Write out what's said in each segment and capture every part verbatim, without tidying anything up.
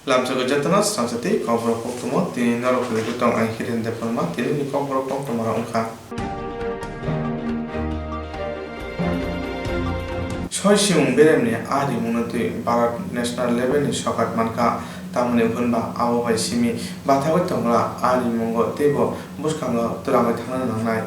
Lamchugwi jotono swrangsa tei kokborok koktwma tini norok kwrwigwi tong, ang Hiren Debbarma. Tinini kokborok koktwmarok wngkha: Soi simung beremni a rimungno twi Bharat national level ni sokat mankha, tamoni hwnba abo bai simi bathagwi tongra a rimungo teibo bwskango twlangwi thangna nangnai.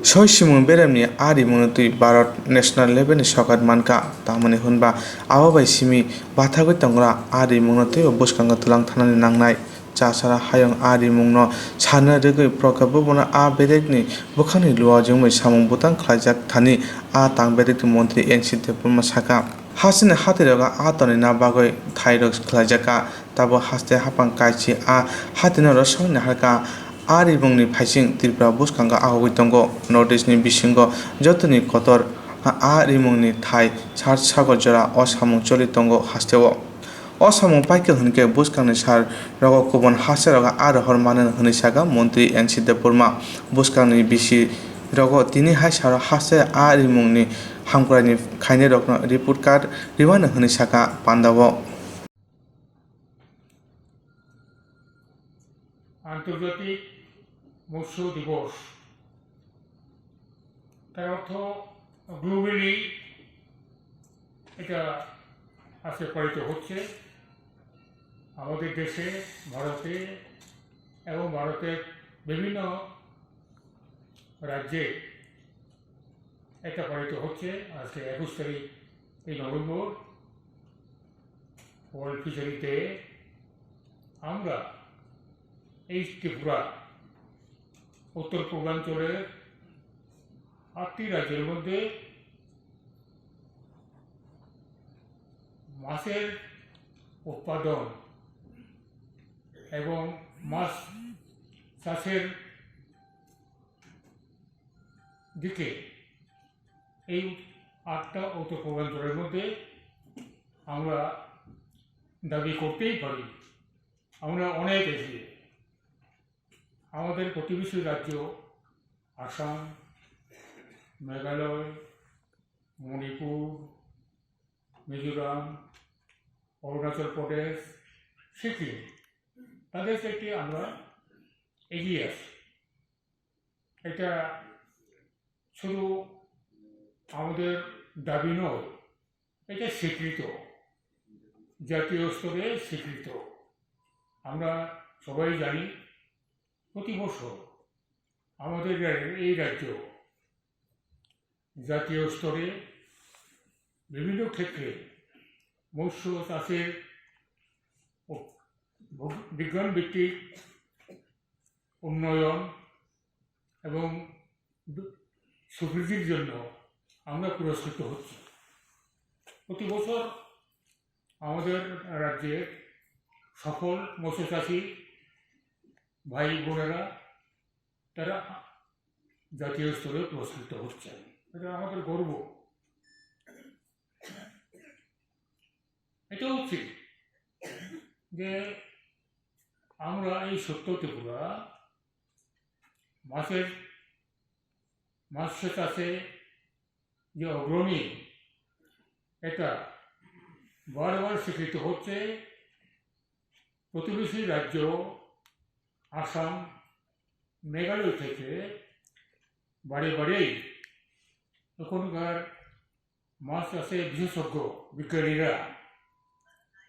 Soi simung beremni a rimungno twi Bharat national level ni sokat mankha, tamoni hwnba abo bai simi bathagwi tongra a rimungno twibo bwskango twlang thanani nangnai. Chasara hayung a rimungno sana rwgwi proka bubono a berekni bwkhakni luajwngwi samung bwtang khlaijak thani a tang berekni montri N C Debbarma sakha. Hasteni hatirogo a tonina bagwi thairok khlaijakha, tabuk haste haphang kaichi a hatino rwsokni harkha. A rimungni phaising Tripura bwskango ahogwi tongo. North East ni bisingo jotoni kotor a rimungni thai Sat Sagor jora o samung choli tongo hasteo. O samung paikha hwnkhe bwskangni sar rogo kubun haste rogo a rohor mano hwnwi sakha montri N C Debbarma. Bwskangni bisi rogo tini hai saro haste a rimungni hamkraini khainairokno report card rwmano hwnwi sakha pandao. আন্তর্জাতিক মৎস্য দিবস, তার অর্থ গ্লোবালি এটা আজকে পালিত হচ্ছে। আমাদের দেশে, ভারতে এবং ভারতের বিভিন্ন রাজ্যে এটা পালিত হচ্ছে। আজকে একুশ তারিখ, এই নভেম্বর, ওয়ার্ল্ড ফিশারি ডে। আমরা এই ত্রিপুরা উত্তর পূর্বাঞ্চলের আটটি রাজ্যের মধ্যে মাছের উৎপাদন এবং মাছ চাষের দিকে এই আটটা উত্তর পূর্বাঞ্চলের মধ্যে আমরা দাবি করতেই পারি, আমরা অনেক এগিয়ে। আমাদের প্রতিবেশী রাজ্য আসাম, মেঘালয়, মণিপুর, মিজোরাম, অরুণাচল প্রদেশ, সিকিম, তাদের চাইতে আমরা এগিয়ে আছি। এটা শুধু আমাদের দাবি নয়, এটা স্বীকৃত, জাতীয় স্তরে স্বীকৃত। আমরা সবাই জানি, প্রতি বছর আমাদের রা-, এই রাজ্য জাতীয় স্তরে বিভিন্ন ক্ষেত্রে মৎস্য চাষের ও-, ব-, বিজ্ঞান ভিত্তিক উন্নয়ন এবং বি-, স্বীকৃতির জন্য আমরা পুরস্কৃত হচ্ছি। প্রতি বছর আমাদের রাজ্যের সফল মৎস্য চাষী ভাই বোনেরা তারা জাতীয় স্তরে পুরস্কৃত হচ্ছেন। এটা আমাদের গর্ব। এটা হচ্ছে যে আমরা এই সত্য ত্রিপুরা মাছের, মৎস্য চাষে যে অগ্রণী, এটা বারবার স্বীকৃত হচ্ছে। প্রতিবেশী রাজ্য আসাম, মেঘালয় থেকে বারে বারেই ওখানকার মাছ চাষে বিশেষজ্ঞ বিজ্ঞানীরা,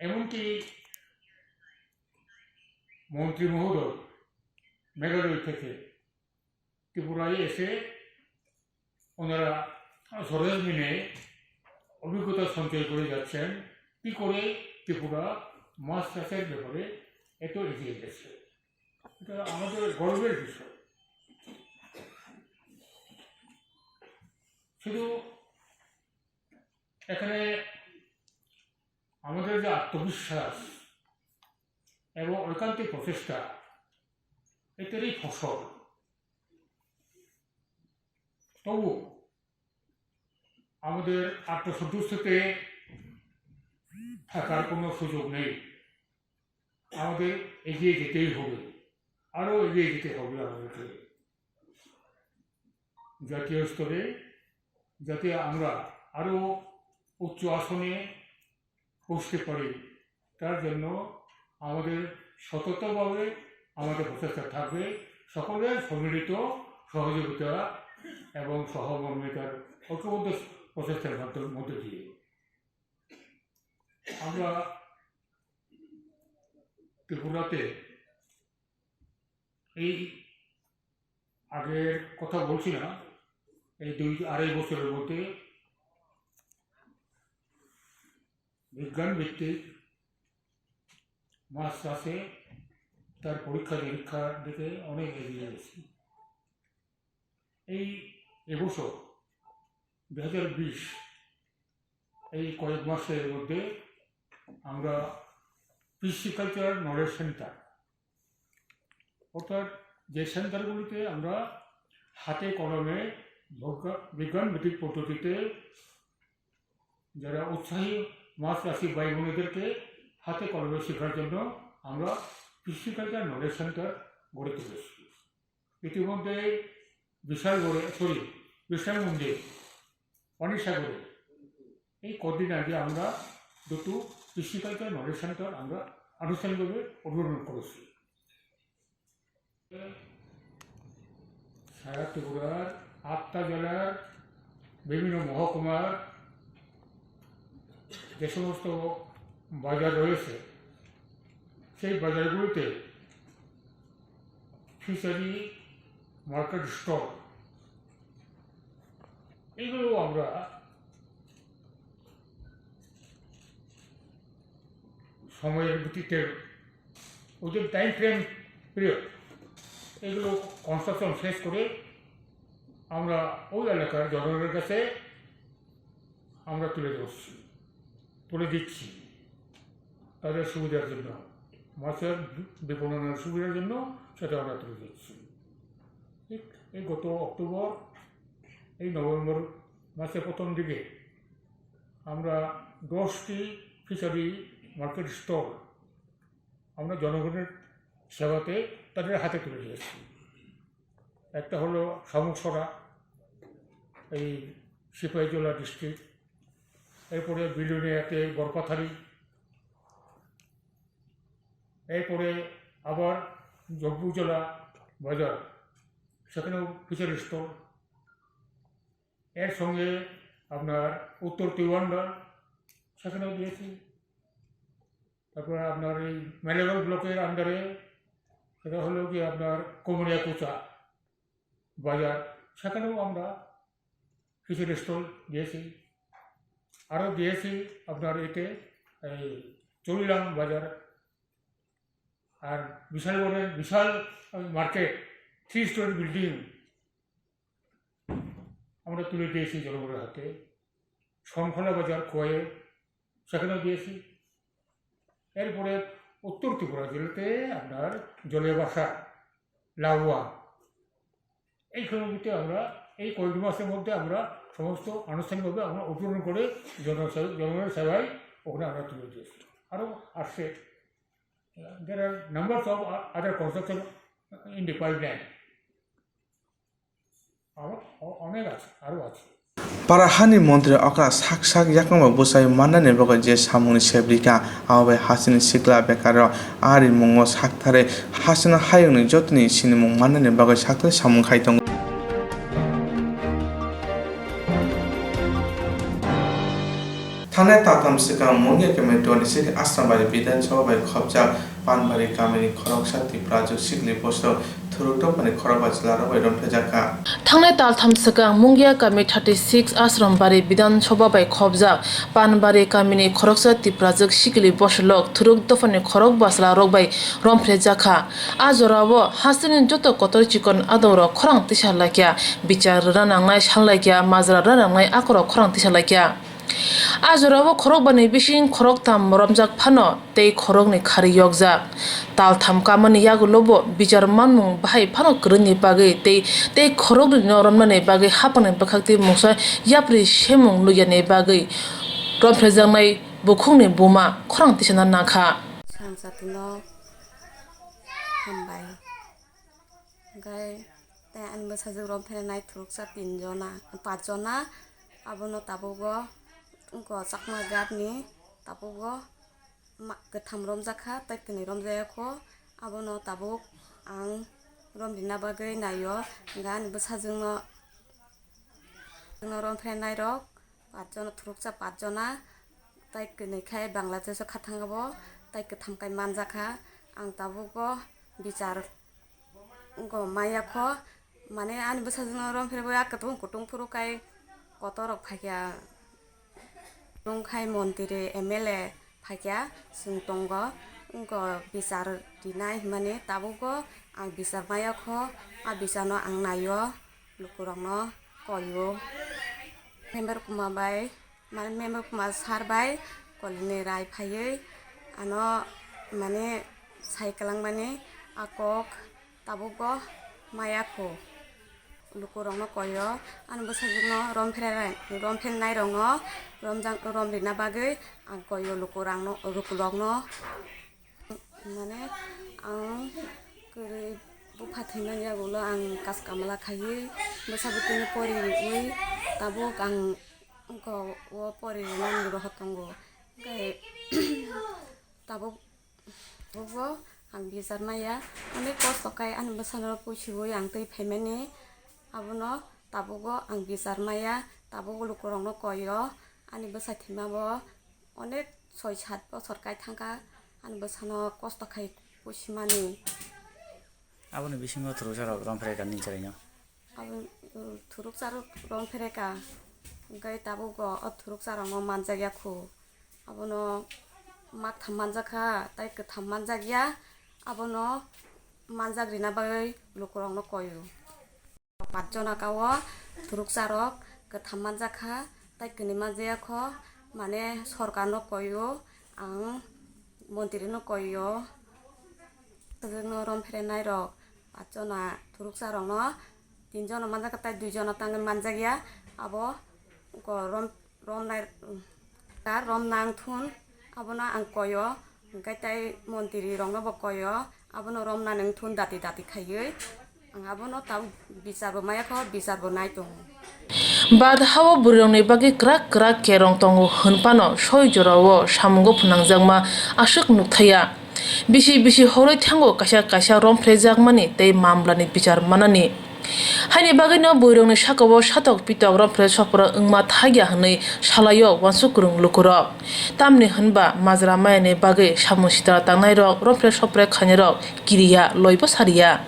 এমনকি মন্ত্রী মহোদয় মেঘালয় থেকে ত্রিপুরায় এসে ওনারা সরেজমিনে অভিজ্ঞতা সঞ্চয় করে যাচ্ছেন, কি করে ত্রিপুরা মাছ চাষের ব্যাপারে এত এগিয়ে গেছে। এটা আমাদের গর্বের বিষয়। শুধু এখানে আমাদের যে আত্মবিশ্বাস এবং ঐকান্তিক প্রচেষ্টা, এটারই ফসল। তবু আমাদের আত্মসন্তুষ্ট থেকে থাকার কোনো সুযোগ নেই। আমাদের এগিয়ে যেতেই হবে, আরও এগিয়ে যেতে হবে আমাদেরকে। জাতীয় স্তরে যাতে আমরা আরও উচ্চ আসনে পৌঁছতে পারি, তার জন্য আমাদের সততভাবে আমাদের প্রচেষ্টা থাকবে, সকলের সম্মিলিত সহযোগিতা এবং সহমর্মিতার ঐক্যবদ্ধ প্রচেষ্টার মাধ্যম-, মধ্য দিয়ে। আমরা ত্রিপুরাতে এই আগের কথা বলছি না, এই দুই আড়াই বছরের মধ্যে বিজ্ঞান ভিত্তিক মাছ চাষে তার পরীক্ষা নিরীক্ষার দিকে অনেক এগিয়ে গেছে। এই এবছর দুই হাজার বিশ, এই কয়েক মাসের মধ্যে আমরা পিসিকালচার নলেজ সেন্টার, অর্থাৎ যে সেন্টারগুলিতে আমরা হাতে কলমে বৈজ্ঞা-, বিজ্ঞান ভিত্তিক পদ্ধতিতে যারা উৎসাহী মাছ চাষি ভাই বোনেদেরকে হাতে কলমে শেখার জন্য আমরা পিসিকালচার নলেজ সেন্টার গড়ে তুলেছি। ইতিমধ্যে বিশালগড়ে, সরি, বিশাল মন্দির, পানিসাগরে এই কদিন আগে আমরা দুটো পিসিকালচার নলেজ সেন্টার আমরা আনুষ্ঠানিকভাবে উদ্বোধন করেছি। সারা ত্রিপুরার আটটা জেলার বিভিন্ন মহকুমার যে সমস্ত বাজার রয়েছে, সেই বাজারগুলিতে ফিশারি মার্কেট স্টল, এগুলো আমরা সময়ের ভিত্তিতে ওদের টাইম ফ্রেম পিরিয়ড, এগুলো কনস্ট্রাকশন শেষ করে আমরা ওই এলাকার জনগণের কাছে আমরা তুলে ধরছি, তুলে দিচ্ছি তাদের সুবিধার জন্য, মাছের বিপণনের সুবিধার জন্য সেটা আমরা তুলে দিচ্ছি। ঠিক এই গত অক্টোবর, এই নভেম্বর মাসের প্রথম দিকে আমরা দশটি ফিশারি মার্কেট স্টল আমরা জনগণের সেবাতে তাদের হাতে তুলে দিয়েছি। একটা হলো শামুকছড়া, এই সিপাহীজলা ডিস্ট্রিক্ট, এরপরে বিলোনিয়াতে বরপাথারি, এরপরে আবার জব্বুজলা বাজার, সেখানেও ফিশারি স্টল। এর সঙ্গে আপনার উত্তর তিওয়ান্ডা, সেখানেও দিয়েছি। তারপরে আপনার এই মেলেগাঁও ব্লকের আন্ডারে সেটা হলো কি আপনার কমরিয়াকুচা বাজার, সেখানেও আমরা কিছু স্টল দিয়েছি। আরও দিয়েছি আপনার এতে এই চৌরিলাম বাজার, আর বিশালগড়ের বিশাল মার্কেট, থ্রি স্টোরি বিল্ডিং আমরা তুলে দিয়েছি জনগণের হাতে। শঙ্খলা বাজার খোয়াইয়ে সেখানেও দিয়েছি। এরপরে উত্তর ত্রিপুরা জেলাতে আপনার জলেবাসা, লাউয়া, এই সময়টিতে আমরা এই কয়েক মাসের মধ্যে আমরা সমস্ত আনুষ্ঠানিকভাবে আমরা উদ্বোধন করে জনসে-, জনগণের সেবায় ওখানে আমরা তুলে দিয়েছি। আরও আসছে, there are numbers of other construction in the pipeline. আরও অ-, অনেক আছে, আরও আছে। Para hani montri okra sak sak yakungba bwsai mannani bagwi je samungni sebrika, abo bai hasini sikla bekarrok a rimungo sakthare hasino hayungni jotoni sinimung mannani bagwi sakthare samung khai tongo. Thanai tatham swkang Mungia kami twenty six Asrambari Bidhan Sabha bai khopjak Panbari kamini khoroksa Tiprajwk sikli bosrok thuruk dophani khorokba chwlarok bai romthaijakha. Thangnai taltham swkang Mungia kami thirty six Asrambari Bidhan Sabha bai khopjak Panbari kamini khoroksa Tiprajwk sikli bosrok thuruk dophani khorokba chwlarok bai romphrejakha. A jorao hasteni joto kotor chikon adongrok khorang tisa laikya, bichar rwna nangnai san laikya, majra rwna nangnai akorok khorang tisa laikya. A jorao khorokbani bising khoroktham romjak phano tei khoroknwi khari yokjak. Taltham kamani yagulobo bichar manmung bahai phano kwrwngni bagwi tei, tei khoroknwino romnani bagwi haphangni bwkhaktwi mungsa yapri semung luyani bagwi romphrejaknai bukhukni buma khorang tisana nangkha. Sangchatino hambai. Hwnkhe tei ani bwsajwk romphre nai thuruksa tin jona, pach jona. Abono tabukgo wngkha Chakma Ghat ni, tabukgo ma-, kwtham romjak kha, tei kwnwi romjaya kho. Abono tabuk ang rom rina bagwi naio, hwnkhe ani bwsajwkno, no rom phrenai rok pachjona, thuruksa pachjona, tei kwnwi khai Bangladesh o kha thangbo, tei kwtham khai manjak kha. Ang tabukbo bichar wngkha maya kho, mane ani bwsajwkno rom phirwi a kutung kutung phuru kai kotor rok phaikha, wngkhai montri M L A phaikha, chwng tongo wngkha bichar rinai hwnmani, tabukbo ang bichar maya kho, a bicharno ang naio, lukurokno koio, member kuma bai. Mane member kuma sar bai kolini rai phaiwi ano mane sai kwlangmani a kok tabukbo maya kho. Lukurokno koio, ani bwsajwkno rom phre-, rom phrenai rokno romjak, rom rina bagwi ang koio lukurokno, lukurokno. Mane ang kwrwi bupha thwimani yagulo ang kas kamla khaiwi bwsa bwtwino poriwi tabuk ang wngkha o poriwi nani rohor tongo. Hwnkhe tabuk, tabukbo ang bichar maya, onek kosto khai ani bwsano puisiwi ang twi phaimani, abono tabukbo ang bichar maya, tabukbo lukurokno koio, ani bwsa thwimabo. Onek soi sat bosor kai thangkha, ani bwsano kosto khai pusimani. Aboni bisingo thuruksa rok rom phre ka nini chwraino? Abo, uh, thuruksa rok rom phre ka, hwnkhe tabukbo o thuruksa rokno manjak ya khu. Abono maktham manjak kha, tei kwtham manjak ya, abono manjak rina bagwi lukurokno koio. Pachjona ka o thuruksa rok kwtham manjak kha, tei kwnwi manjak ya kho, mane sorkarno koio, ang montrino koio, kwchwngno rom phrenai rok pachjona thuruksa rokno, tinjono manjak kha, tei duijono tangwi manjak ya, abo ko rom romnai, ta romna wngthun, abono ang koyo, hwnkhe tei montri rokno bo koyo, abono romna wngthun dati dati khaiwi, ang abono tabuk bichar bo maya kho, bichar bo nai tongo. Badhao bwrwirokni bagwi kwrak kwrak kerong tongo hwnphano soi jorao samungo phwnangjakma aswk nukthaiya. Bisi bisi horwi thango kaisa kaisa romphrejakmani tei mamlani bichar manani. Haini bagwino bwrwirokni sakao satok pitok romphre sopra wngma thakya hwnwi salaio uansuk kwrwng lukurok. Tamni hwnba majra mayani bagwi samung sitra tangnairok, romphre sopre khainairok kiriya, loibo sariya.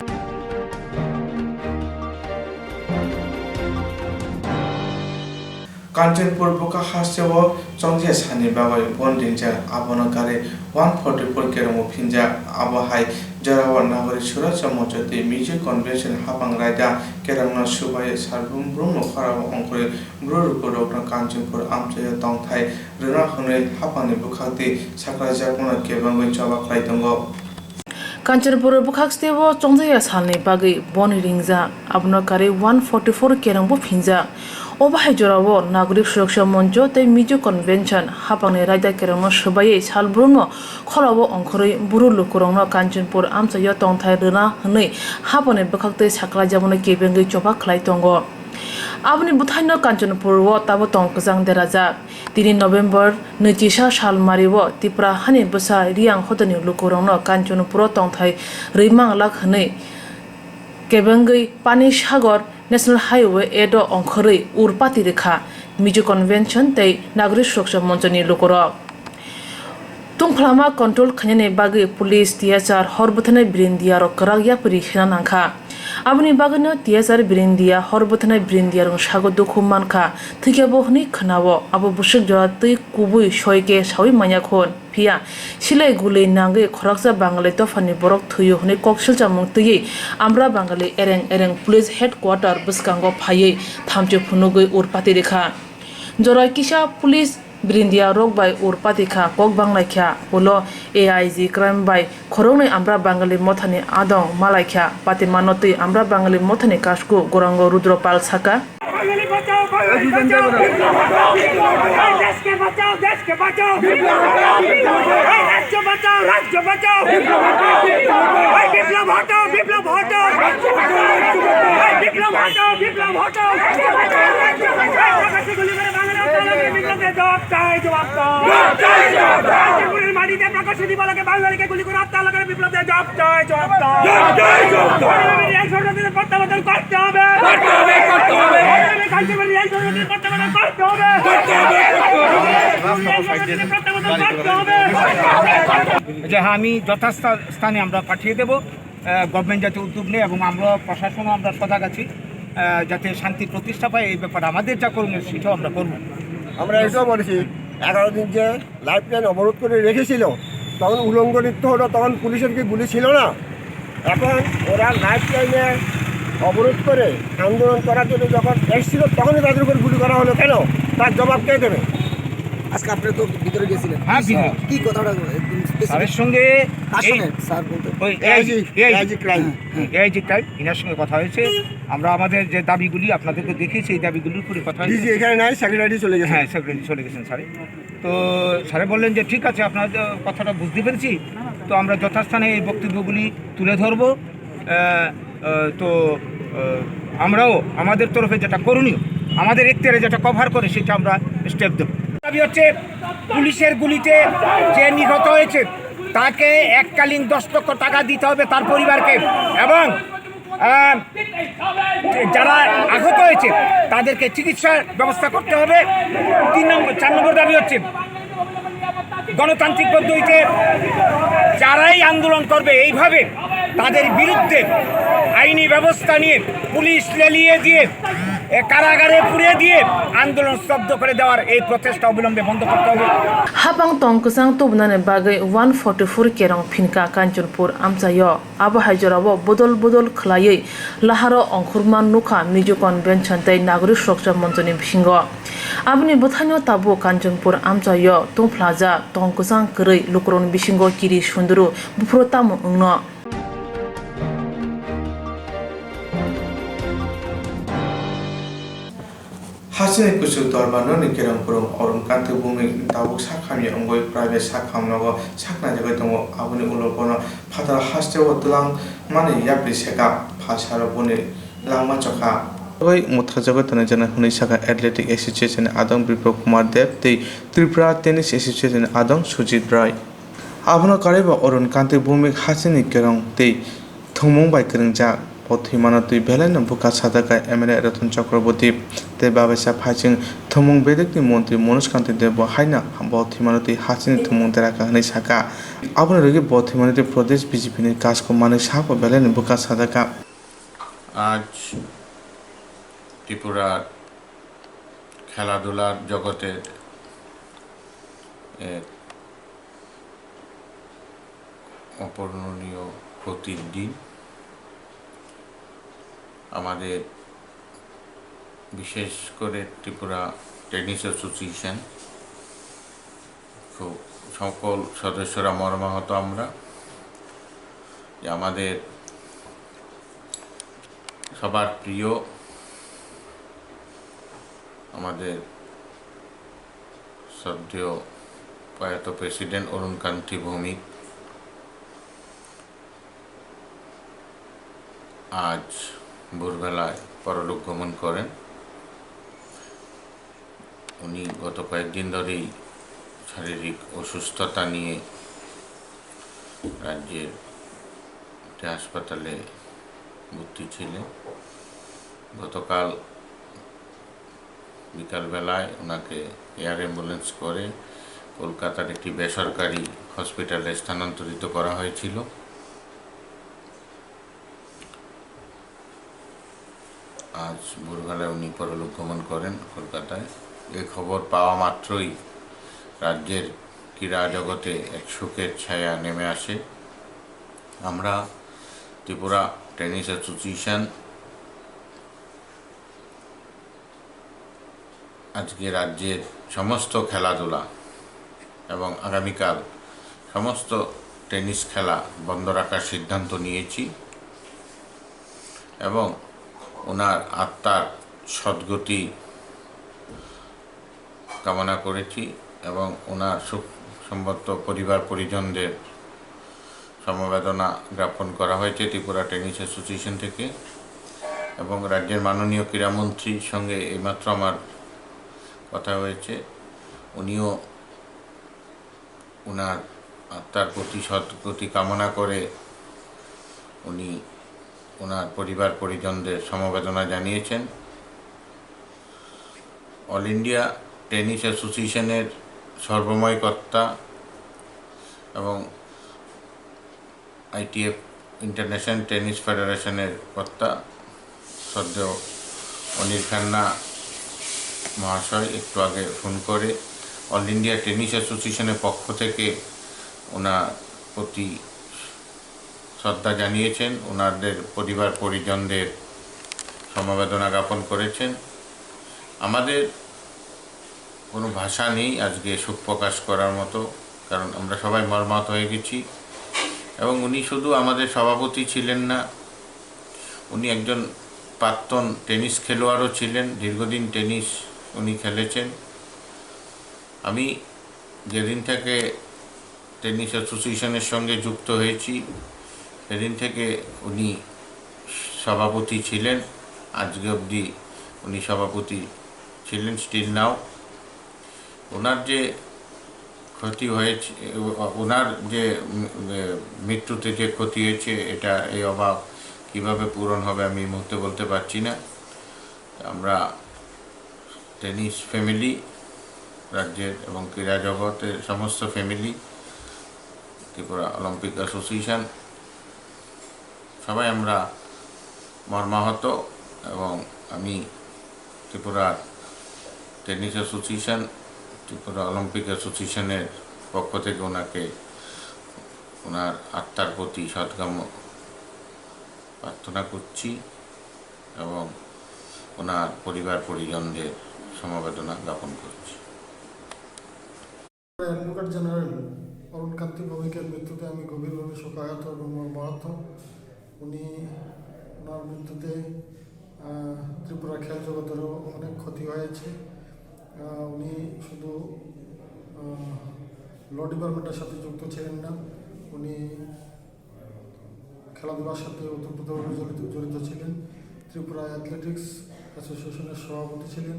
Kanchanpur bwkha hasteo chongjia salni bagwi bon ringjak, abono karwi one forty four kerongbo phinjak. Abo hai jorao Nagorik Suraksha Moncho tei Mizo Convention haphang raida kerongno swbaiwi sal brum brumno khorabo ongkhorwi bru rwkhukrokno Kanchanpur amchaio tongthai rwna hwnwi haphangni bwkhaktwi sakrajakmano kebengwi choba khlai tongo. Kanchanpur bwkhak steo chongjaya salni bagwi bon ringjak, abono karwi one forty four kerongbo phinjak. O bahai jorao Nagorik Suraksha Moncho tei Mizo Convention haphangni raida kerongno swbaiwi sal brumno khorabo ongkhorwi bru lukurokno Kanchanpur amchaio tongthai rwna hwnwi haphangni bwkhaktwi sakrajakmano kebengwi choba khlai tongo. Aboni bwthaino Kanchanpur o tabuk tong kwchang derajak. Tini November nwichisa sal mario Tipra hani bwsa Riyang hodani lukurokno Kanchanpuro tongthai rwimang lak hwnwi kebengwi Pani Sagar National Highway eight o ongkhorwi ur pati rwkha Mizo Convention tei Nagorik Suraksha Monchoni lukurok. Tungphlama control khainani bagwi police T S R hor bwtharnai birindiarok kwrak yapri sena nangkha. Aboni bagwino T S R birindia hor bwtharnai birindiarokni sago dukhu mankha, thwikhabo hwnwi khwnao. Abo bwswk jora twi kubui soi khe saui manya khun. Phiya silai gului nangwi khoroksa Bangali dophani borok thwio hwnwi kok silchamung twiwi Amra Bangali ereng ereng police headquarter bwskango phaiwi thamchi phunugwi ur pati rikha. Jora kisa police Birindia rok bai ur pati kha, kok bang lai kha, ulo A I G crime bai khoroknwi Amra Bangali mothani adong malai kha, pati mano twi Amra Bangali mothani kasku Gorango Rudropal saka. জবাব চাই, জবাব দাও। জবাব চাই, জবাব দাও। কাঞ্চনপুরের মাটিতে প্রকাশ্য দিবালোকে বাঙালিকে গুলি করে হত্যা হলো কেন বিপ্লব দেব? জবাব চাই, জবাব দাও। জবাব চাই, জবাব দাও। কাঞ্চনপুরের রেল সংযোগের প্রত্যাবর্তন করতে হবে। করতে হবে, করতে হবে। কাঞ্চনপুরের রেল সংযোগের প্রত্যাবর্তন করতে হবে। করতে হবে, করতে হবে। রেল সংযোগের প্রত্যাবর্তন করতে হবে। যে হ্যাঁ, আমি যথাস্থানে আমরা পাঠিয়ে দেব। আহ, গভর্নমেন্ট যাতে উদ্যোগ নেয় এবং আমরা প্রশাসনও আমরা সজাগ আছি, আহ, যাতে শান্তি প্রতিষ্ঠা পায়, এই ব্যাপারে আমাদের যা করণীয় সেটাও আমরা করব। আমরা এটাও বলেছি, এগারো দিন যে লাইফ লাইন অবরোধ করে রেখেছিল, তখন উলঙ্গ নৃত্য হলো, তখন পুলিশের কি গুলি ছিল না? এখন ওরা লাইফ লাইনে অবরোধ করে আন্দোলন করার জন্য যখন এসেছিল, তখনই তাদের উপর গুলি করা হলো কেন? তার জবাব কে দেবে? আজকে আপনি তো ভিতরে গেছিলেন। হ্যাঁ, ভিতরে। কি কথাটা একদম specific? তাদের সঙ্গে কার এই সঙ্গে স্যার বলতে? ওই এআইজি, এআইজি, এআইজি ক্রাইম। হ্যাঁ, হ্যাঁ। এআইজি ক্রাইম, এনার সঙ্গে কথা হয়েছে। আমরা আমাদের যে দাবিগুলি আপনাদেরকে দেখিয়েছি, এই দাবিগুলির উপরে কথা হয়েছে। ডিজি এখানে নাই, সেক্রেটারি চলে গেছে। হ্যাঁ, সেক্রেটারি চলে গেছেন স্যারে। তো স্যারে বললেন যে, "ঠিক আছে, আপনার, আহ, কথাটা বুঝতে পেরেছি, তো আমরা যথাস্থানে এই বক্তব্যগুলি তুলে ধরবো।" আহ, আহ, তো, আহ, আমরাও আমাদের তরফে যেটা করণীয়, আমাদের এখতিয়ারে যেটা কভার করে, সেটা আমরা স্টেপ দেব। দাবি হচ্ছে, পুলিশের গুলিতে যে নিহত হয়েছে, তাকে এককালীন দশ লক্ষ টাকা দিতে হবে তার পরিবারকে, এবং, আহ, যারা আহত হয়েছে, তাদেরকে চিকিৎসার ব্যবস্থা করতে হবে। তিন নম্বর, চার নম্বর দাবি হচ্ছে, গণতান্ত্রিক পদ্ধতিতে যারাই আন্দোলন করবে এইভাবে, তাদের বিরুদ্ধে আইনি ব্যবস্থা নিয়ে, পুলিশ লেলিয়ে দিয়ে, এ, কারাগারে পুড়িয়ে দিয়ে আন্দোলন স্তব্ধ করে দেওয়ার এই প্রচেষ্টা অবিলম্বে বন্ধ করতে হবে। Hapang tong kwchang tubunani bagwi one forty four kerong phinka Kanchanpur amchaio. Abo hai jorao bodol bodol khwlaiwi laharo ongkhorma nukha Mizo Convention tei Nagorik Surakcha Monchoni bisingo. Aboni bwthaino tabuk Kanchanpur amchaio tungphlajak tong kwchang kwrwi lukurokni bisingo kiri sunduru buphuru tamo wngno. Hasteni kuchuk dorbar nokni kerong kwrwng Arun Kanti Bhowmik tabuk sak hamya wngwi private sak hamnogo sak naijagwi tongo. Aboni ulo bono phatar hasteo twlangmani yapri seka, phalsaro boni langma chokha. Tabuk mwthakjagwi tonwi jana hwnwi sakha Athletic Association ni adong Bipro Kumar Deb tei Tripura Tennis Association ni adong Sujit Roy. Abono karwibo Arun Kanti Bhowmik hasteni kerong tei thwngmung bai kwrwngjak. Bo thwimano twi belaino bwkha sadaka M L A Ratan Chakraborty tei babaisa phaichwng thwngmung bedekni montri Manoj Kanti Deb bo haino bo thwimano twi hasteni thwngmung deraka hwnwi sakha. Aboni rwgwi bo thwimano twi Pradesh B J P ni kajkok manwi sabo belaino bwkha sadaka. আজ ত্রিপুরার খেলাধুলার জগতের এক অপূরণীয় ক্ষতির দিন। আমাদের, বিশেষ করে ত্রিপুরা টেনিস অ্যাসোসিয়েশন, খুব সকল সদস্যরা মর্মাহত আমরা যে আমাদের সবার প্রিয়, আমাদের শ্রদ্ধেয় প্রয়াত প্রেসিডেন্ট অরুণ কান্তি ভৌমিক আজ ভোরবেলায় পরলোক গমন করেন। উনি গত কয়েকদিন ধরেই শারীরিক অসুস্থতা নিয়ে রাজ্যের একটি হাসপাতালে ভর্তি ছিলেন। গতকাল বিকালবেলায় ওনাকে এয়ার অ্যাম্বুলেন্স করে কলকাতার একটি বেসরকারি হসপিটালে স্থানান্তরিত করা হয়েছিল। আজ ভোরবেলায় উনি পরলোক গমন করেন কলকাতায়। এ খবর পাওয়া মাত্রই রাজ্যের ক্রীড়া জগতে এক শোকের ছায়া নেমে আসে। আমরা ত্রিপুরা টেনিস অ্যাসোসিয়েশন আজকে রাজ্যের সমস্ত খেলাধুলা এবং আগামীকাল সমস্ত টেনিস খেলা বন্ধ রাখার সিদ্ধান্ত নিয়েছি এবং ওনার আত্মার সদ্গতি কামনা করেছি এবং ওনার শোক সম্বদ্ধ পরিবার পরিজনদের সমবেদনা জ্ঞাপন করা হয়েছে ত্রিপুরা টেনিস অ্যাসোসিয়েশন থেকে। এবং রাজ্যের মাননীয় ক্রীড়ামন্ত্রীর সঙ্গে এইমাত্র আমার কথা হয়েছে। উনিও ওনার আত্মার প্রতি সদ্গতি কামনা করে উনি ওনার পরিবার পরিজনদের সমবেদনা জানিয়েছেন। অল ইন্ডিয়া টেনিস অ্যাসোসিয়েশনের সর্বময় কর্তা এবং আইটিএফ ইন্টারন্যাশনাল টেনিস ফেডারেশনের কর্তা শ্রদ্ধেয় অনিল খান্না মহাশয় একটু আগে ফোন করে অল ইন্ডিয়া টেনিস অ্যাসোসিয়েশনের পক্ষ থেকে ওনার প্রতি শ্রদ্ধা জানিয়েছেন, ওনাদের পরিবার পরিজনদের সমবেদনা জ্ঞাপন করেছেন। আমাদের কোনো ভাষা নেই আজকে শোক প্রকাশ করার মতো, কারণ আমরা সবাই মর্মাহত হয়ে গেছি। এবং উনি শুধু আমাদের সভাপতি ছিলেন না, উনি একজন প্রাক্তন টেনিস খেলোয়াড়ও ছিলেন, দীর্ঘদিন টেনিস উনি খেলেছেন। আমি যেদিন থেকে টেনিস অ্যাসোসিয়েশনের সঙ্গে যুক্ত হয়েছি, সেদিন থেকে উনি সভাপতি ছিলেন, আজকে অবধি উনি সভাপতি ছিলেন, স্টিল নাও। ওনার যে ক্ষতি হয়েছে, ওনার যে, উম, এ, মৃত্যুতে যে ক্ষতি হয়েছে, এটা, এই অভাব কিভাবে পূরণ হবে আমি এই মুহূর্তে বলতে পারছি না। আমরা টেনিস ফ্যামিলি, রাজ্যের এবং ক্রীড়া জগতের সমস্ত ফ্যামিলি, ত্রিপুরা অলিম্পিক অ্যাসোসিয়েশন, সবাই আমরা মর্মাহত এবং আমি ত্রিপুরা টেনিস অ্যাসোসিয়েশন, ত্রিপুরা অলিম্পিক অ্যাসোসিয়েশনের পক্ষ থেকে ওনাকে, ওনার আত্মার প্রতি সদ্গত কামনা প্রার্থনা করছি এবং ওনার পরিবার পরিজনদের সমবেদনা জ্ঞাপন করছি। অ্যাডভোকেট জেনারেল অরুণ কান্তি ভৌমিকের মৃত্যুতে আমি গভীরভাবে শোকাহত এবং মর্মাহত। উনি, ওনার মৃত্যুতে, আহ, ত্রিপুরা খেল জগতেরও অনেক ক্ষতি হয়েছে। আহ, উনি শুধু, আহ, ল ডিপার্টমেন্টের সাথে যুক্ত ছিলেন না, উনি খেলাধুলার সাথে ওতপ্রোতভাবে জড়িত, জড়িত ছিলেন। ত্রিপুরা অ্যাথলেটিক্স অ্যাসোসিয়েশনের সভাপতি ছিলেন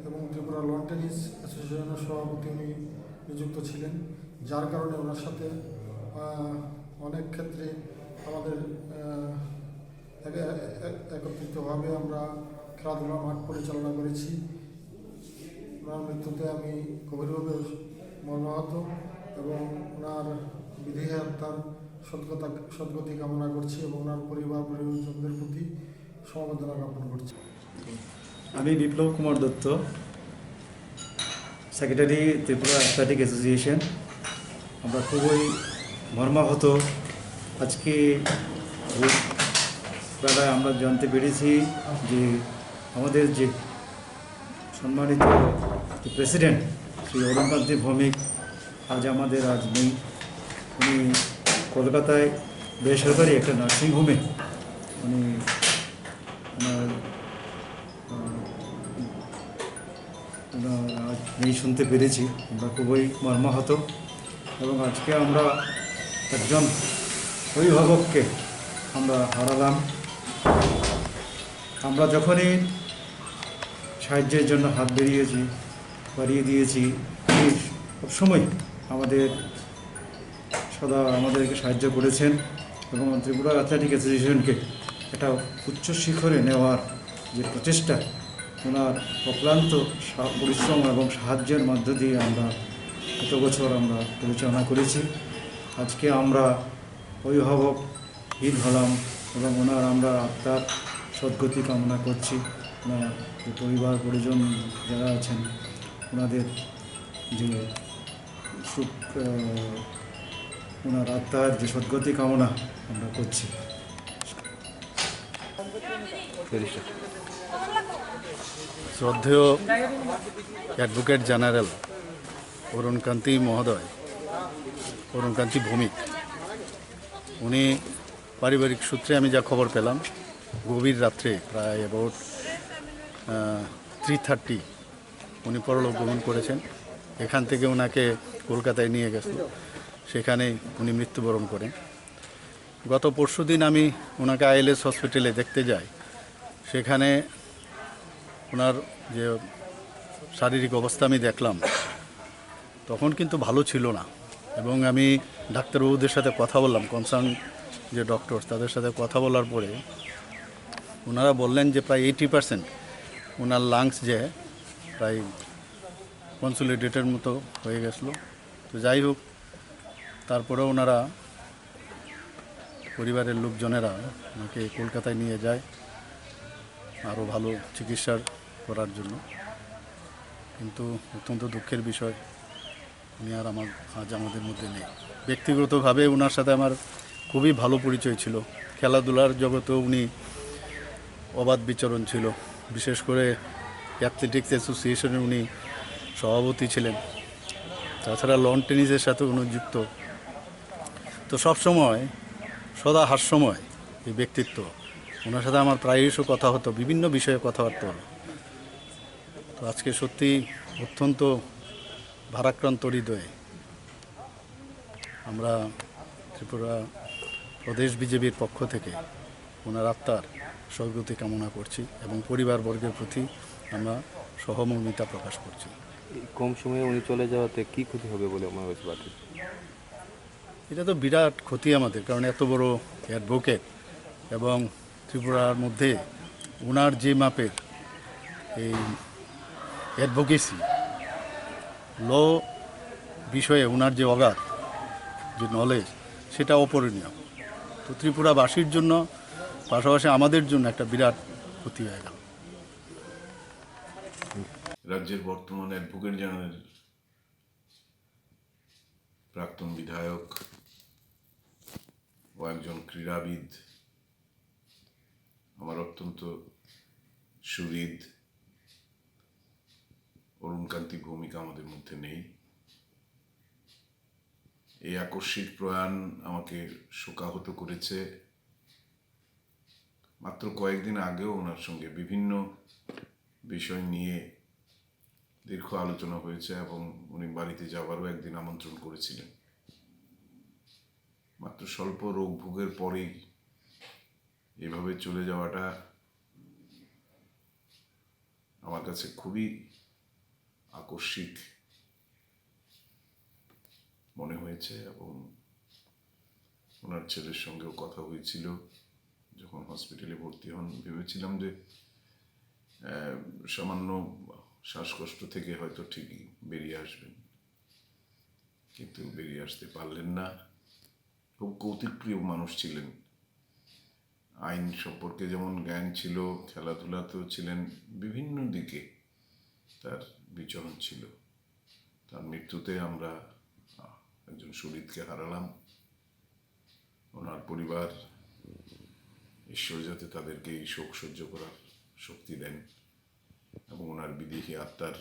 এবং ত্রিপুরা লন টেনিস অ্যাসোসিয়েশনের সভাপতি উনি নিযুক্ত ছিলেন, যার কারণে ওনার সাথে, আহ, অনেক ক্ষেত্রে আমাদের, আহ, এক-, এক-, একত্রিতভাবে আমরা খেলাধুলার মাঠ পরিচালনা করেছি। ওনার মৃত্যুতে আমি গভীরভাবে মর্মাহত এবং ওনার বিদেহী আত্মার সদ্গতা-, সদ্গতি কামনা করছি এবং ওনার পরিবার পরিজনদের প্রতি সমবেদনা জ্ঞাপন করছি। আমি বিপ্লব কুমার দত্ত, সেক্রেটারি ত্রিপুরা অ্যাথলেটিক অ্যাসোসিয়েশন। আমরা খুবই মর্মাহত। আজকে ভোরবেলায় আমরা জানতে পেরেছি যে আমাদের যে সম্মানিত যে প্রেসিডেন্ট শ্রী অরুণকান্তি ভৌমিক আজ আমাদের আজ নেই। উনি কলকাতায় বেসরকারি একটা নার্সিং হোমে উনি ওনার, আহ, ওনার আজ নেই শুনতে পেরেছি। আমরা খুবই মর্মাহত এবং আজকে আমরা একজন অভিভাবককে আমরা হারালাম। আমরা যখনই সাহায্যের জন্য হাত বেরিয়েছি, বাড়িয়ে দিয়েছি, তিনি সবসময় আমাদের সদা আমাদেরকে সাহায্য করেছেন এবং ত্রিপুরা অ্যাথলেটিক অ্যাসোসিয়েশনকে একটা উচ্চ শিখরে নেওয়ার যে প্রচেষ্টা, ওনার অক্লান্ত সা-, পরিশ্রম এবং সাহায্যের মধ্য দিয়ে আমরা এত বছর আমরা পরিচালনা করেছি। আজকে আমরা অভিভাবকহীন হলাম এবং ওনার আমরা আত্মার সদ্গতি কামনা করছি। ওনার যে পরিবার পরিজন যারা আছেন, ওনাদের যে সুখ, আহ, ওনার আত্মার যে সদ্গতি কামনা আমরা করছি। শ্রদ্ধেয় অ্যাডভোকেট জেনারেল অরুণ কান্তি মহোদয়, অরুণ কান্তি ভৌমিক, উনি পারিবারিক সূত্রে আমি যা খবর পেলাম, গভীর রাত্রে প্রায় অ্যাবাউট থ্রি থার্টি উনি পরলোক গমন করেছেন। এখান থেকে ওনাকে কলকাতায় নিয়ে গেছে, সেখানে উনি মৃত্যুবরণ করেন। গত পরশুদিন আমি ওনাকে আইএলএস হসপিটালে দেখতে যাই, সেখানে ওনার যে শারীরিক অবস্থা আমি দেখলাম, তখন কিন্তু ভালো ছিল না, এবং আমি ডাক্তারবাবুদের সাথে কথা বললাম, কনসার্ন যে ডক্টর, তাদের সাথে কথা বলার পরে ওনারা বললেন যে প্রায় এইটি পার্সেন্ট ওনার লাংস যে প্রায় কনসোলিডেটের মতো হয়ে গেছিলো। তো যাই হোক, তারপরে ওনারা, পরিবারের লোকজনেরা ওনাকে কলকাতায় নিয়ে যায় আরও ভালো চিকিৎসার করার জন্য। কিন্তু অত্যন্ত দুঃখের বিষয়, উনি আর আমার, আজ আমাদের মধ্যে নেই। ব্যক্তিগতভাবে ওনার সাথে আমার খুবই ভালো পরিচয় ছিল। খেলাধুলার জগতেও উনি অবাধ বিচরণ ছিল। বিশেষ করে অ্যাথলেটিক্স অ্যাসোসিয়েশনের উনি সভাপতি ছিলেন। তাছাড়া লন টেনিসের সাথে উনি যুক্ত। তো সবসময়, সদা হাস্যময় এই ব্যক্তিত্ব। ওনার সাথে আমার প্রায়শ কথা হতো, বিভিন্ন বিষয়ে কথাবার্তা হলো। তো আজকে সত্যি অত্যন্ত ভারাক্রান্ত হৃদয়ে আমরা ত্রিপুরা প্রদেশ বিজেপির পক্ষ থেকে ওনার আত্মার সদ্গতি কামনা করছি এবং পরিবারবর্গের প্রতি আমরা সহমর্মিতা প্রকাশ করছি। এই কম সময়ে উনি চলে যাওয়াতে কি ক্ষতি হবে বলে মনে হচ্ছে পার্টির? এটা তো বিরাট ক্ষতি আমাদের, কারণ এত বড় অ্যাডভোকেট এবং ত্রিপুরার মধ্যে ওনার যে মাপের এই অ্যাডভোকেসি, ল বিষয়ে ওনার যে অগাধ যে নলেজ, সেটা অপরিণীয়। তো ত্রিপুরাবাসীর জন্য, পাশাপাশি আমাদের জন্য একটা বিরাট ক্ষতি হয়ে গেল। রাজ্যের বর্তমান অ্যাডভোকেট জেনারেল, প্রাক্তন বিধায়ক ও একজন ক্রীড়াবিদ, আমার অত্যন্ত সুহৃদ অরুণ কান্তি ভৌমিক আমাদের মধ্যে নেই। এই আকস্মিক প্রয়াণ আমাকে শোকাহত করেছে। মাত্র কয়েকদিন আগেও ওনার সঙ্গে বিভিন্ন বিষয় নিয়ে দীর্ঘ আলোচনা হয়েছে এবং উনি বাড়িতে যাবারও একদিন আমন্ত্রণ করেছিলেন। মাত্র স্বল্প রোগ ভোগের পরেই এভাবে চলে যাওয়াটা আমার কাছে খুবই আকস্মিক মনে হয়েছে এবং ওনার ছেলের সঙ্গেও কথা হয়েছিল যখন হসপিটালে ভর্তি হন। ভেবেছিলাম যে আহ, সামান্য শ্বাসকষ্ট থেকে হয়তো ঠিকই বেরিয়ে আসবেন, কিন্তু বেরিয়ে আসতে পারলেন না। খুব কৌতুকপ্রিয় মানুষ ছিলেন। আইন সম্পর্কে যেমন জ্ঞান ছিল, খেলাধুলাতেও ছিলেন, বিভিন্ন দিকে তার বিচরণ ছিল। তার মৃত্যুতে আমরা আহ, একজন শহীদকে হারালাম। ওনার পরিবার, ঈশ্বর যাতে তাদেরকে এই শোক সহ্য করার শক্তি দেন এবং ওনার বিদেহী আত্মার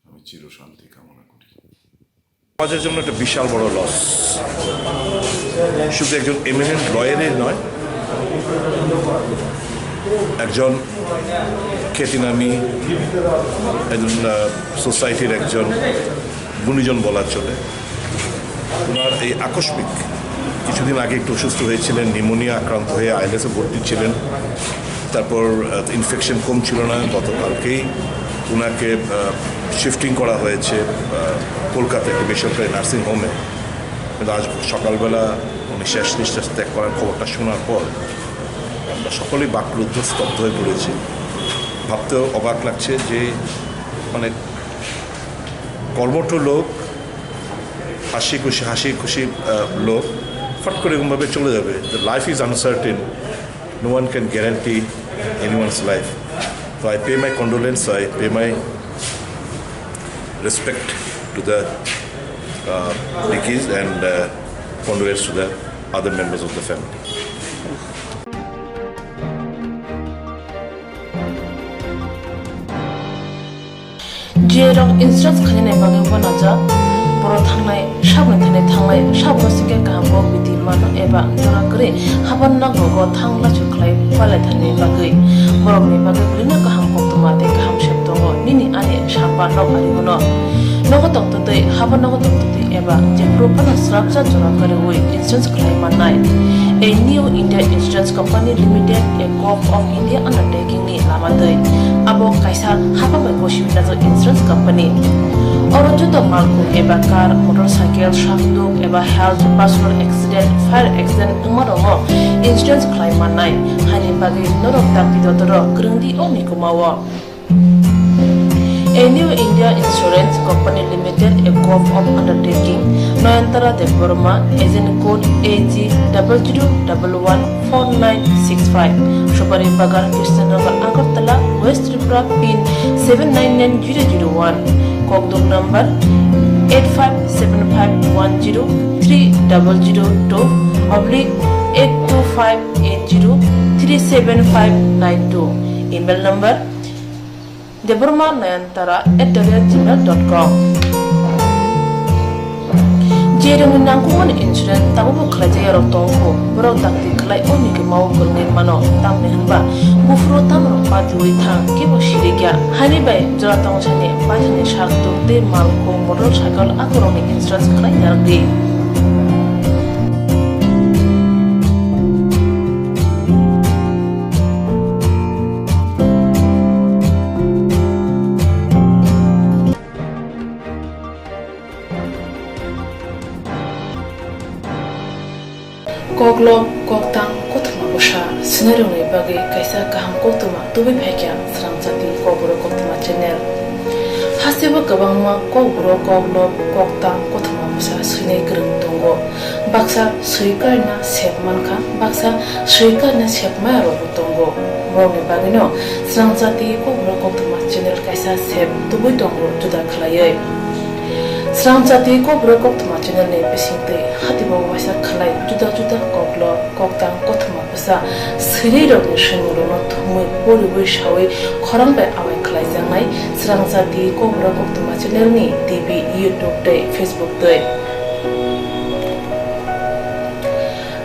আমি চিরশান্তি কামনা করি। সমাজের জন্য একটা বিশাল বড় লস। শুধু একজন এমিনেন্ট লয়ারই নয়, একজন খ্যাতিনামী, একজন সোসাইটির একজন গুণীজন বলা চলে। ওনার এই আকস্মিক, কিছুদিন আগে একটু অসুস্থ হয়েছিলেন, নিউমোনিয়া আক্রান্ত হয়ে আইএলএসে ভর্তি ছিলেন। তারপর ইনফেকশন কম ছিল না, গতকালকেই ওনাকে শিফটিং করা হয়েছে আহ, কলকাতা একটি বেসরকারি নার্সিং হোমে। কিন্তু আজ সকালবেলা উনি শেষ নিঃশ্বাস ত্যাগ করার খবরটা শোনার পর আমরা সকলেই বাকরুদ্ধ, স্তব্ধ হয়ে পড়েছি। ভাবতেও অবাক লাগছে যে মানে কর্মঠ লোক, হাসি খুশি, হাসি খুশি আহ, লোক ফট করে এরকমভাবে চলে যাবে। The life is uncertain, no one can guarantee anyone's life. So I pay my condolence, I pay my respect to the uh, Dickies and uh, condolence to the other members of the family. Jerok insurance khainai bagwi uanajak, borok thangnai saboni thani thanglai, saboni singkhe kaham kok biti mano eba jora kwrwi haban nogo go thang lachu khlai palai thani bagwi, borokni bagwi bwlwino kaham koktwma tei kaham sep tongo nini ani sapa nok ari bono. Nogo tongtwtwi, haban nogo tongtwtwi eba jephuru phano swrapsa jora kwrwi insurance khlai mannai. A New India Insurance Company Limited, a Corp of India undertaking ni lama twi. Abo kaisa hapang bai gosi wngjak insurance company. Oro joto Malkhung eba car, motorcycle, sakduk eba health, personal accident, fire accident wngma rokno insurance khlai mannai. Haini bagwi norok dakti dotoro kwrwngdi o mikuma o. A New India Insurance Company Limited, a gov of undertaking. Nayantara Debbarma, agent code A G double zero double one four nine six five. Subari Bagan, Krishnanagar, Agartala, West Tripura, pin seven nine nine zero zero one. Kokduk number eight five seven five one zero three double zero two oblique eight two five eight zero three seven five nine two. Email number debbarma nayantara at the rate gmail dot com. Jerokni nangkukmani insurance tabukbo khlaijak yarok tongkho, borok dakti khlai o mikuma o kwrwngwi mano, tamni hwnba buphuru tamrok patiui thang, kebo sirikya. Haini bai jora tongthani paithakni sakduk tei malkhung, motorcycle akorokni insurance khlai narwkdi. Koklop, koktang, kothoma bwsa swinairokni bagwi kaisa kaham koktwma tubui phaikha Srangchati Kokborok Koktwma channel. Hasteo kwbangma kokborok, koklop, koktang, kothoma bwsa swinai kwrwng tongo. Baksa swi karina sep mankha, baksa swi karina sep maya rokbo tongo. Borokni bagwino Srangchati Kokborok Koktwma channel kaisa sep tubui tongo juda khlaiwi. Srangchati Kokborok Koktwma channel ni bisingtwi hatibo waisa khlai juda juda koklop, koktang, kothoma bwsa swinai rokni swimung rokno thumwi poriwi sawi khorang bai awai khlaijaknai Srangchati Kokborok Koktwma channel ni T V, YouTube tei Facebook twi.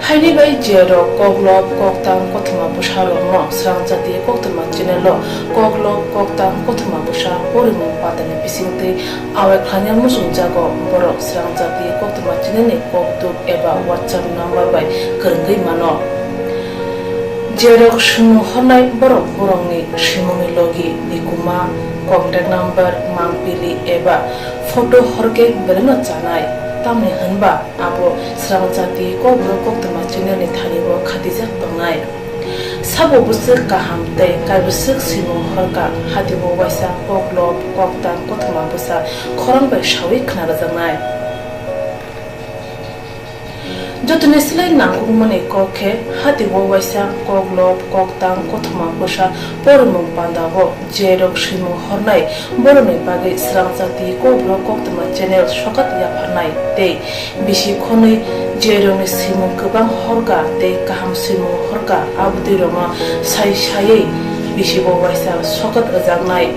Haini bai je rok koklop, koktang, kothoma bwsa rokno Srangchati Koktwma channel o koklop, koktang, kothoma bwsa porimung patani bisingtwi awai khlaina muchungjago, borok Srangchati Koktwma channel ni kokduk eba WhatsApp number bai kwrwngwi mano. Je rok swimung hornai borok borokni swimungni logi, mikuma, contact number, mangpili eba photo horkhe belaino chanai, tamni hwnba abo Srangchati Kokborok Koktwma channel ni thani o khatijak tongnai. Sabo bwswk kaham tei kaibwswk swimung horkha, hatibo waisa koklop, koktang, kothoma bwsa khorang bai sawi khna rwjaknai. Jotoni slai nangkukmani kok khe, hatibo waisa koklop, koktang, kothoma bwsa porimung pandao je rok swimung hornai, borokni bagwi Srangchati Kokborok Koktwma channel sokat yapharnai tei bisi khonwi je rokni swimung kwbang horkha tei kaham swimung horkha, abotwi rokno sai saiwi bisibo waisa sokat rwjaknai.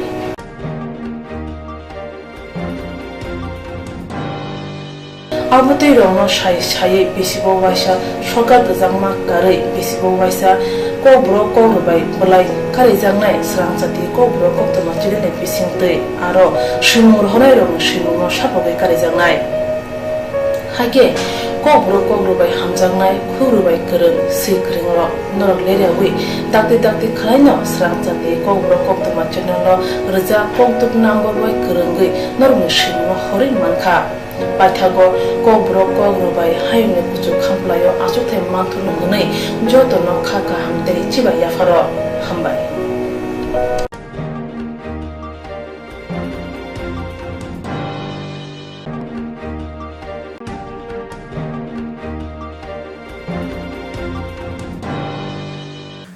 Abotwi rokno sai saiwi bisibo waisa sokat rwjakma karwi bisibo waisa kokborok kokrwbai bwlai karijaknai Srangchati Kokborok Koktwma channel ni bisingtwi aro swimung rohornai rokni swimungno sapogwi karijaknai. Hakhe kokborok kokrwbai hamjaknai, khukrwbai kwrwng, swi kwrwng rok norok leriawi dakti dakti khwlaino Srangchati Kokborok Koktwma channel o rwjak kokduk number bai kwrwngwi norokni swimungno horwi mankha. Paithago kokborok kokrwbai hayungni kuchuk khamplaio achukthai manthokno hwnwi jotono kha kaham tei chibai yapharo. Hambai.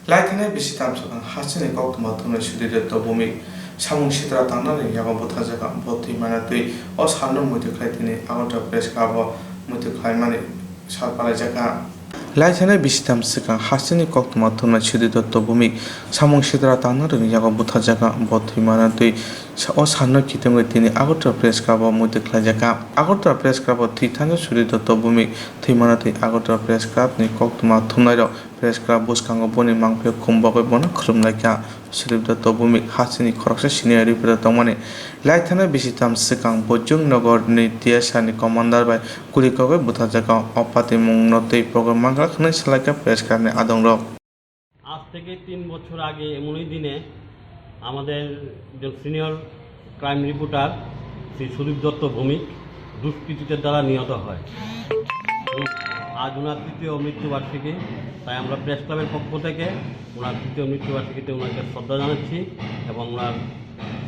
Lai thanai bisi tamsokang hasteni koktwma thumnai Sudhir Dutta Bhowmik samung sitra tangnani yago butharjakha. Bo thwi mana twi o salno muitu khlai tini Agartala Press Club o muitu khlaimani sal palaijakha. Lai thanai bisi tam swkang hasteni koktwma thumnai Sudhir Dutta Bhowmik samung sitra tangnarokni yago butharjakha. Bo thwi mana twi sa-, o salno kitongwi tini Agartala Press Club o muitu khlaijakha. Agartala Press Club o thwi thani Sudhir Dutta Bhowmik thwi mana twi Agartala Press Club ni koktwma thumnairok Press Club bwskango boni mangpili khum bogwi bono khulumlaikha. Sudhir Dutta Bhowmik hasteni khoroksa senior reporter tongmani lai thanai bisi tam swkang bo Jung Nagar ni T S R ni commander bai guli kogwi butharjakha. O patimungno twi program manglak hwnwi salaikha Press Club ni adongrok. আজ থেকে তিন বছর আগে এমনই দিনে আমাদের একজন senior crime reporter Shri সুদীপ দত্ত ভৌমিক দুষ্কৃতীদের দ্বারা নিহত হয়। হুম, আজ ওনার তৃতীয় মৃত্যুবার্ষিকী, তাই আমরা প্রেস ক্লাবের পক্ষ থেকে ওনার তৃতীয় মৃত্যুবার্ষিকীতে ওনাকে শ্রদ্ধা জানাচ্ছি এবং ওনার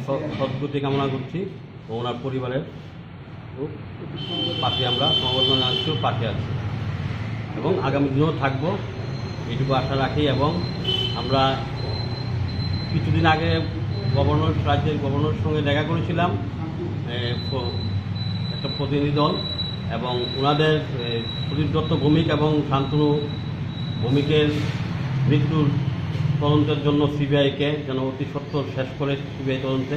স-, সদ্গতি কামনা করছি ও ওনার পরিবারের পাশে আমরা সমবেদনা জানাচ্ছি ও পাশে আছি। এবং আগামী দিনেও থাকবো, এইটুকু আশা রাখি। এবং আমরা কিছুদিন আগে গভর্নর, রাজ্যের গভর্নরের সঙ্গে দেখা করেছিলাম, এ, প-, একটা প্রতিনিধি দল, এবং ওনাদের, এ, সুদীপ দত্ত ভৌমিক এবং শান্তনু ভৌমিকের মৃত্যুর তদন্তের জন্য সিবিআইকে যেন অতি সত্বর শেষ করে সিবিআই তদন্তে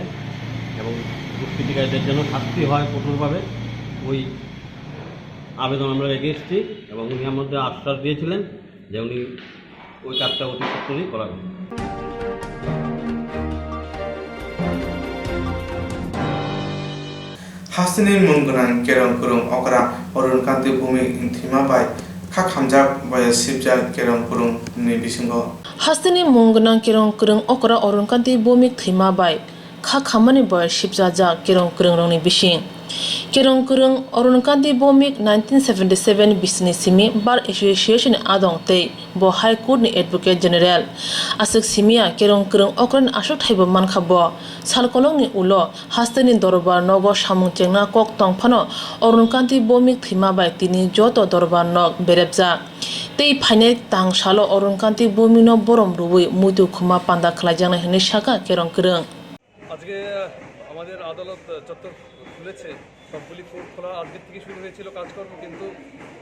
এবং দুষ্কৃতিকারীদের যেন শাস্তি হয় কঠোরভাবে, ওই আবেদন আমরা রেখে এসেছি। এবং উনি আমাদের আশ্বাস দিয়েছিলেন যে উনি ওই কাজটা অতি সত্বরই করা হবে। Hasteni mung gwnang Kerong Kwrwng okra Arun Kanti Bhumik thwima bai kha khamjak boyar sibjak Kerong Kwrwng ni bisingo. Hasteni mung gwnang Kerong Kwrwng okra Arun Kanti Bhumik thwima bai kha khammani boyar sibjajak Kerong Kwrwng rokni bising. Kerong Kwrwng Arun Kanti Bhumik nineteen seventy seven bisini simi Bar Association ni adong tei bo High Court ni Advocate General. Aswk simiya Kerong Kwrwng okrani aswk thaibo mankha bo. Salkolokni ulo hasteni dorbar nogo samung chengna kok tong phano Arun Kanti Bhumik thwima bai tini joto dorbar nok berepjak. Tei phainai tang salo Arun Kanti Bhumikno borom rwui muitu khuma panda khlaijaknai hwnwi sakha Kerong Kwrwng. আজকে আমাদের আদালত চত্বর খুলেছে। সবগুলি কোর্ট খোলা আজকের থেকে শুরু হয়েছিল কাজকর্ম, কিন্তু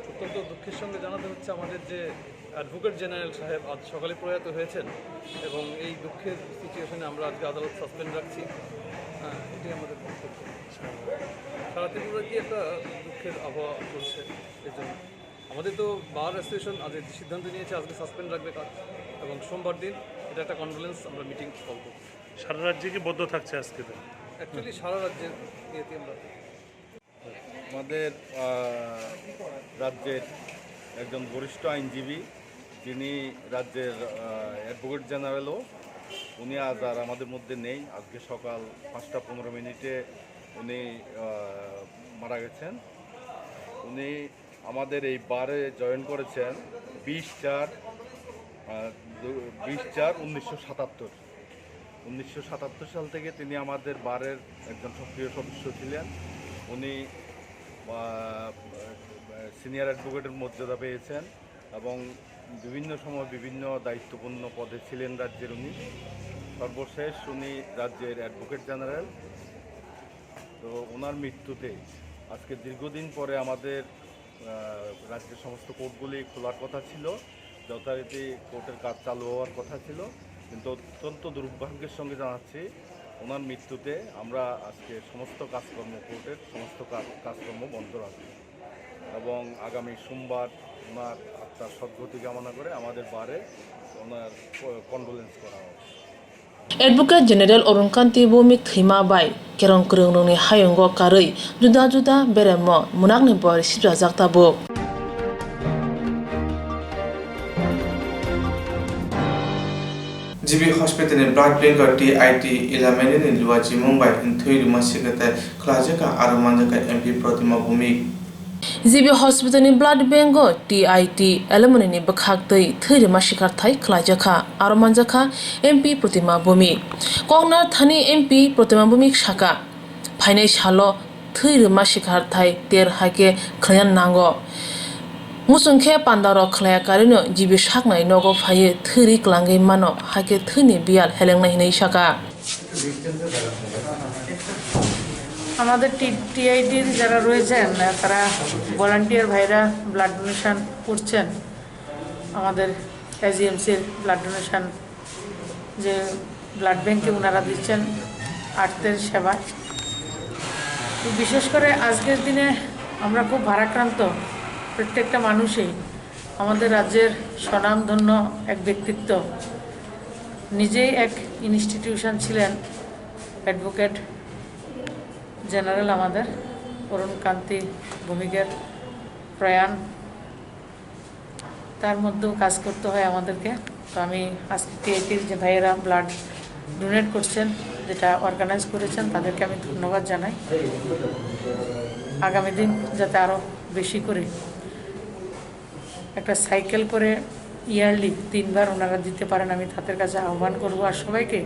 অত্যন্ত দুঃখের সঙ্গে জানাতে হচ্ছে আমাদের যে অ্যাডভোকেট জেনারেল সাহেব আজ সকালে প্রয়াত হয়েছেন এবং এই দুঃখের সিচুয়েশনে আমরা আজকে আদালত সাসপেন্ড রাখছি। হ্যাঁ, এটাই আমাদের বক্তব্য। সারা ত্রিপুরা কি একটা দুঃখের আবহাওয়া চলছে, এই জন্য আমাদের তো বার অ্যাসোসিয়েশন আজ একটি সিদ্ধান্ত নিয়েছে আজকে সাসপেন্ড রাখবে কাজ এবং সোমবার দিন এটা একটা কন্ডোলেন্স আমরা মিটিং কল করব। সারা রাজ্যে কি বন্ধ থাকছে আজকে দিন? অ্যাকচুয়ালি সারা রাজ্যের ইয়েতে আমরা আমাদের আহ, রাজ্যের একজন বরিষ্ঠ আইনজীবী, যিনি রাজ্যের অ্যাডভোকেট জেনারেলও, উনি আজ আর আমাদের মধ্যে নেই। আজকে সকাল পাঁচটা পনেরো মিনিটে উনি আহ, মারা গেছেন। উনি আমাদের এই বারে জয়েন করেছেন বিশ চার বিশ চার উনিশশো সাতাত্তর। উনিশশো সাতাত্তর সাল থেকে তিনি আমাদের বারের একজন সক্রিয় সদস্য ছিলেন। উনি সিনিয়র অ্যাডভোকেটের মর্যাদা পেয়েছেন এবং বিভিন্ন সময় বিভিন্ন দায়িত্বপূর্ণ পদে ছিলেন রাজ্যের উনি। সর্বশেষ উনি রাজ্যের অ্যাডভোকেট জেনারেল। তো ওনার মৃত্যুতে আজকে দীর্ঘদিন পরে আমাদের রাজ্যের সমস্ত কোর্টগুলি খোলার কথা ছিল, যথারীতি কোর্টের কাজ চালু হওয়ার কথা ছিল, কিন্তু অত্যন্ত দুর্ভাগ্যের সঙ্গে জানাচ্ছি ওনার মৃত্যুতে আমরা আজকে সমস্ত কাজকর্ম, কোর্টের সমস্ত কাজ কাজকর্ম বন্ধ রাখব এবং আগামী সোমবার ওনার আত্মার সদ্গতি কামনা করে আমাদের বারে ওনার কন্ডোলেন্স করা হবে। Advocate General Arun Kanti Bhumik thwima bai Kerong Kwrwng rokni hayungo karwi juda juda beremo mwnakni boyar sibjajak tabuk. G B Hospital ni Blood Bank o T I T Ilamani ni luachimung bai thwi rwma sikha tei khlaijak kha aro manjak kha M P Protima Bhumik. G B Hospital ni Blood Bank o T I T Ilamani ni bwkhak twi thwi rwma sikharthai khlaijak kha aro manjak kha M P Protima Bhumik. Koknar thani M P Protima Bhumik saka, phainai salo thwi rwma sikharthai ter haikhe khlaina nango. Muchung khe pandarok khlaiya karwino G B saknai nogo phaiwi thwi ri klangwi mano, haikhe thwini biyal helengnai hinwi saka. আমাদের টিআইটির যারা রয়েছেন, তারা ভলান্টিয়ার ভাইরা blood donation করছেন। আমাদের এজিএমসির blood donation, যে ব্লাড ব্যাংকে ওনারা দিচ্ছেন আর্তের সেবা। তো বিশেষ করে আজকের দিনে আমরা খুব ভারাক্রান্ত, প্রত্যেকটা মানুষই। আমাদের রাজ্যের স্বনামধন্য এক ব্যক্তিত্ব, নিজেই এক ইনস্টিটিউশন ছিলেন, অ্যাডভোকেট জেনারেল আমাদের অরুণ কান্তি ভৌমিকের প্রয়াণ। তার মধ্যেও কাজ করতে হয় আমাদেরকে। তো আমি আজকে টিআইটির যে ভাইয়েরা ব্লাড ডোনেট করছেন, যেটা অর্গানাইজ করেছেন, তাদেরকে আমি ধন্যবাদ জানাই। আগামী দিন যাতে আরও বেশি করে একটা সাইকেল করে ইয়ারলি তিনবার ওনারা দিতে পারেন, আমি তাদের কাছে আহ্বান করব। আর সবাইকে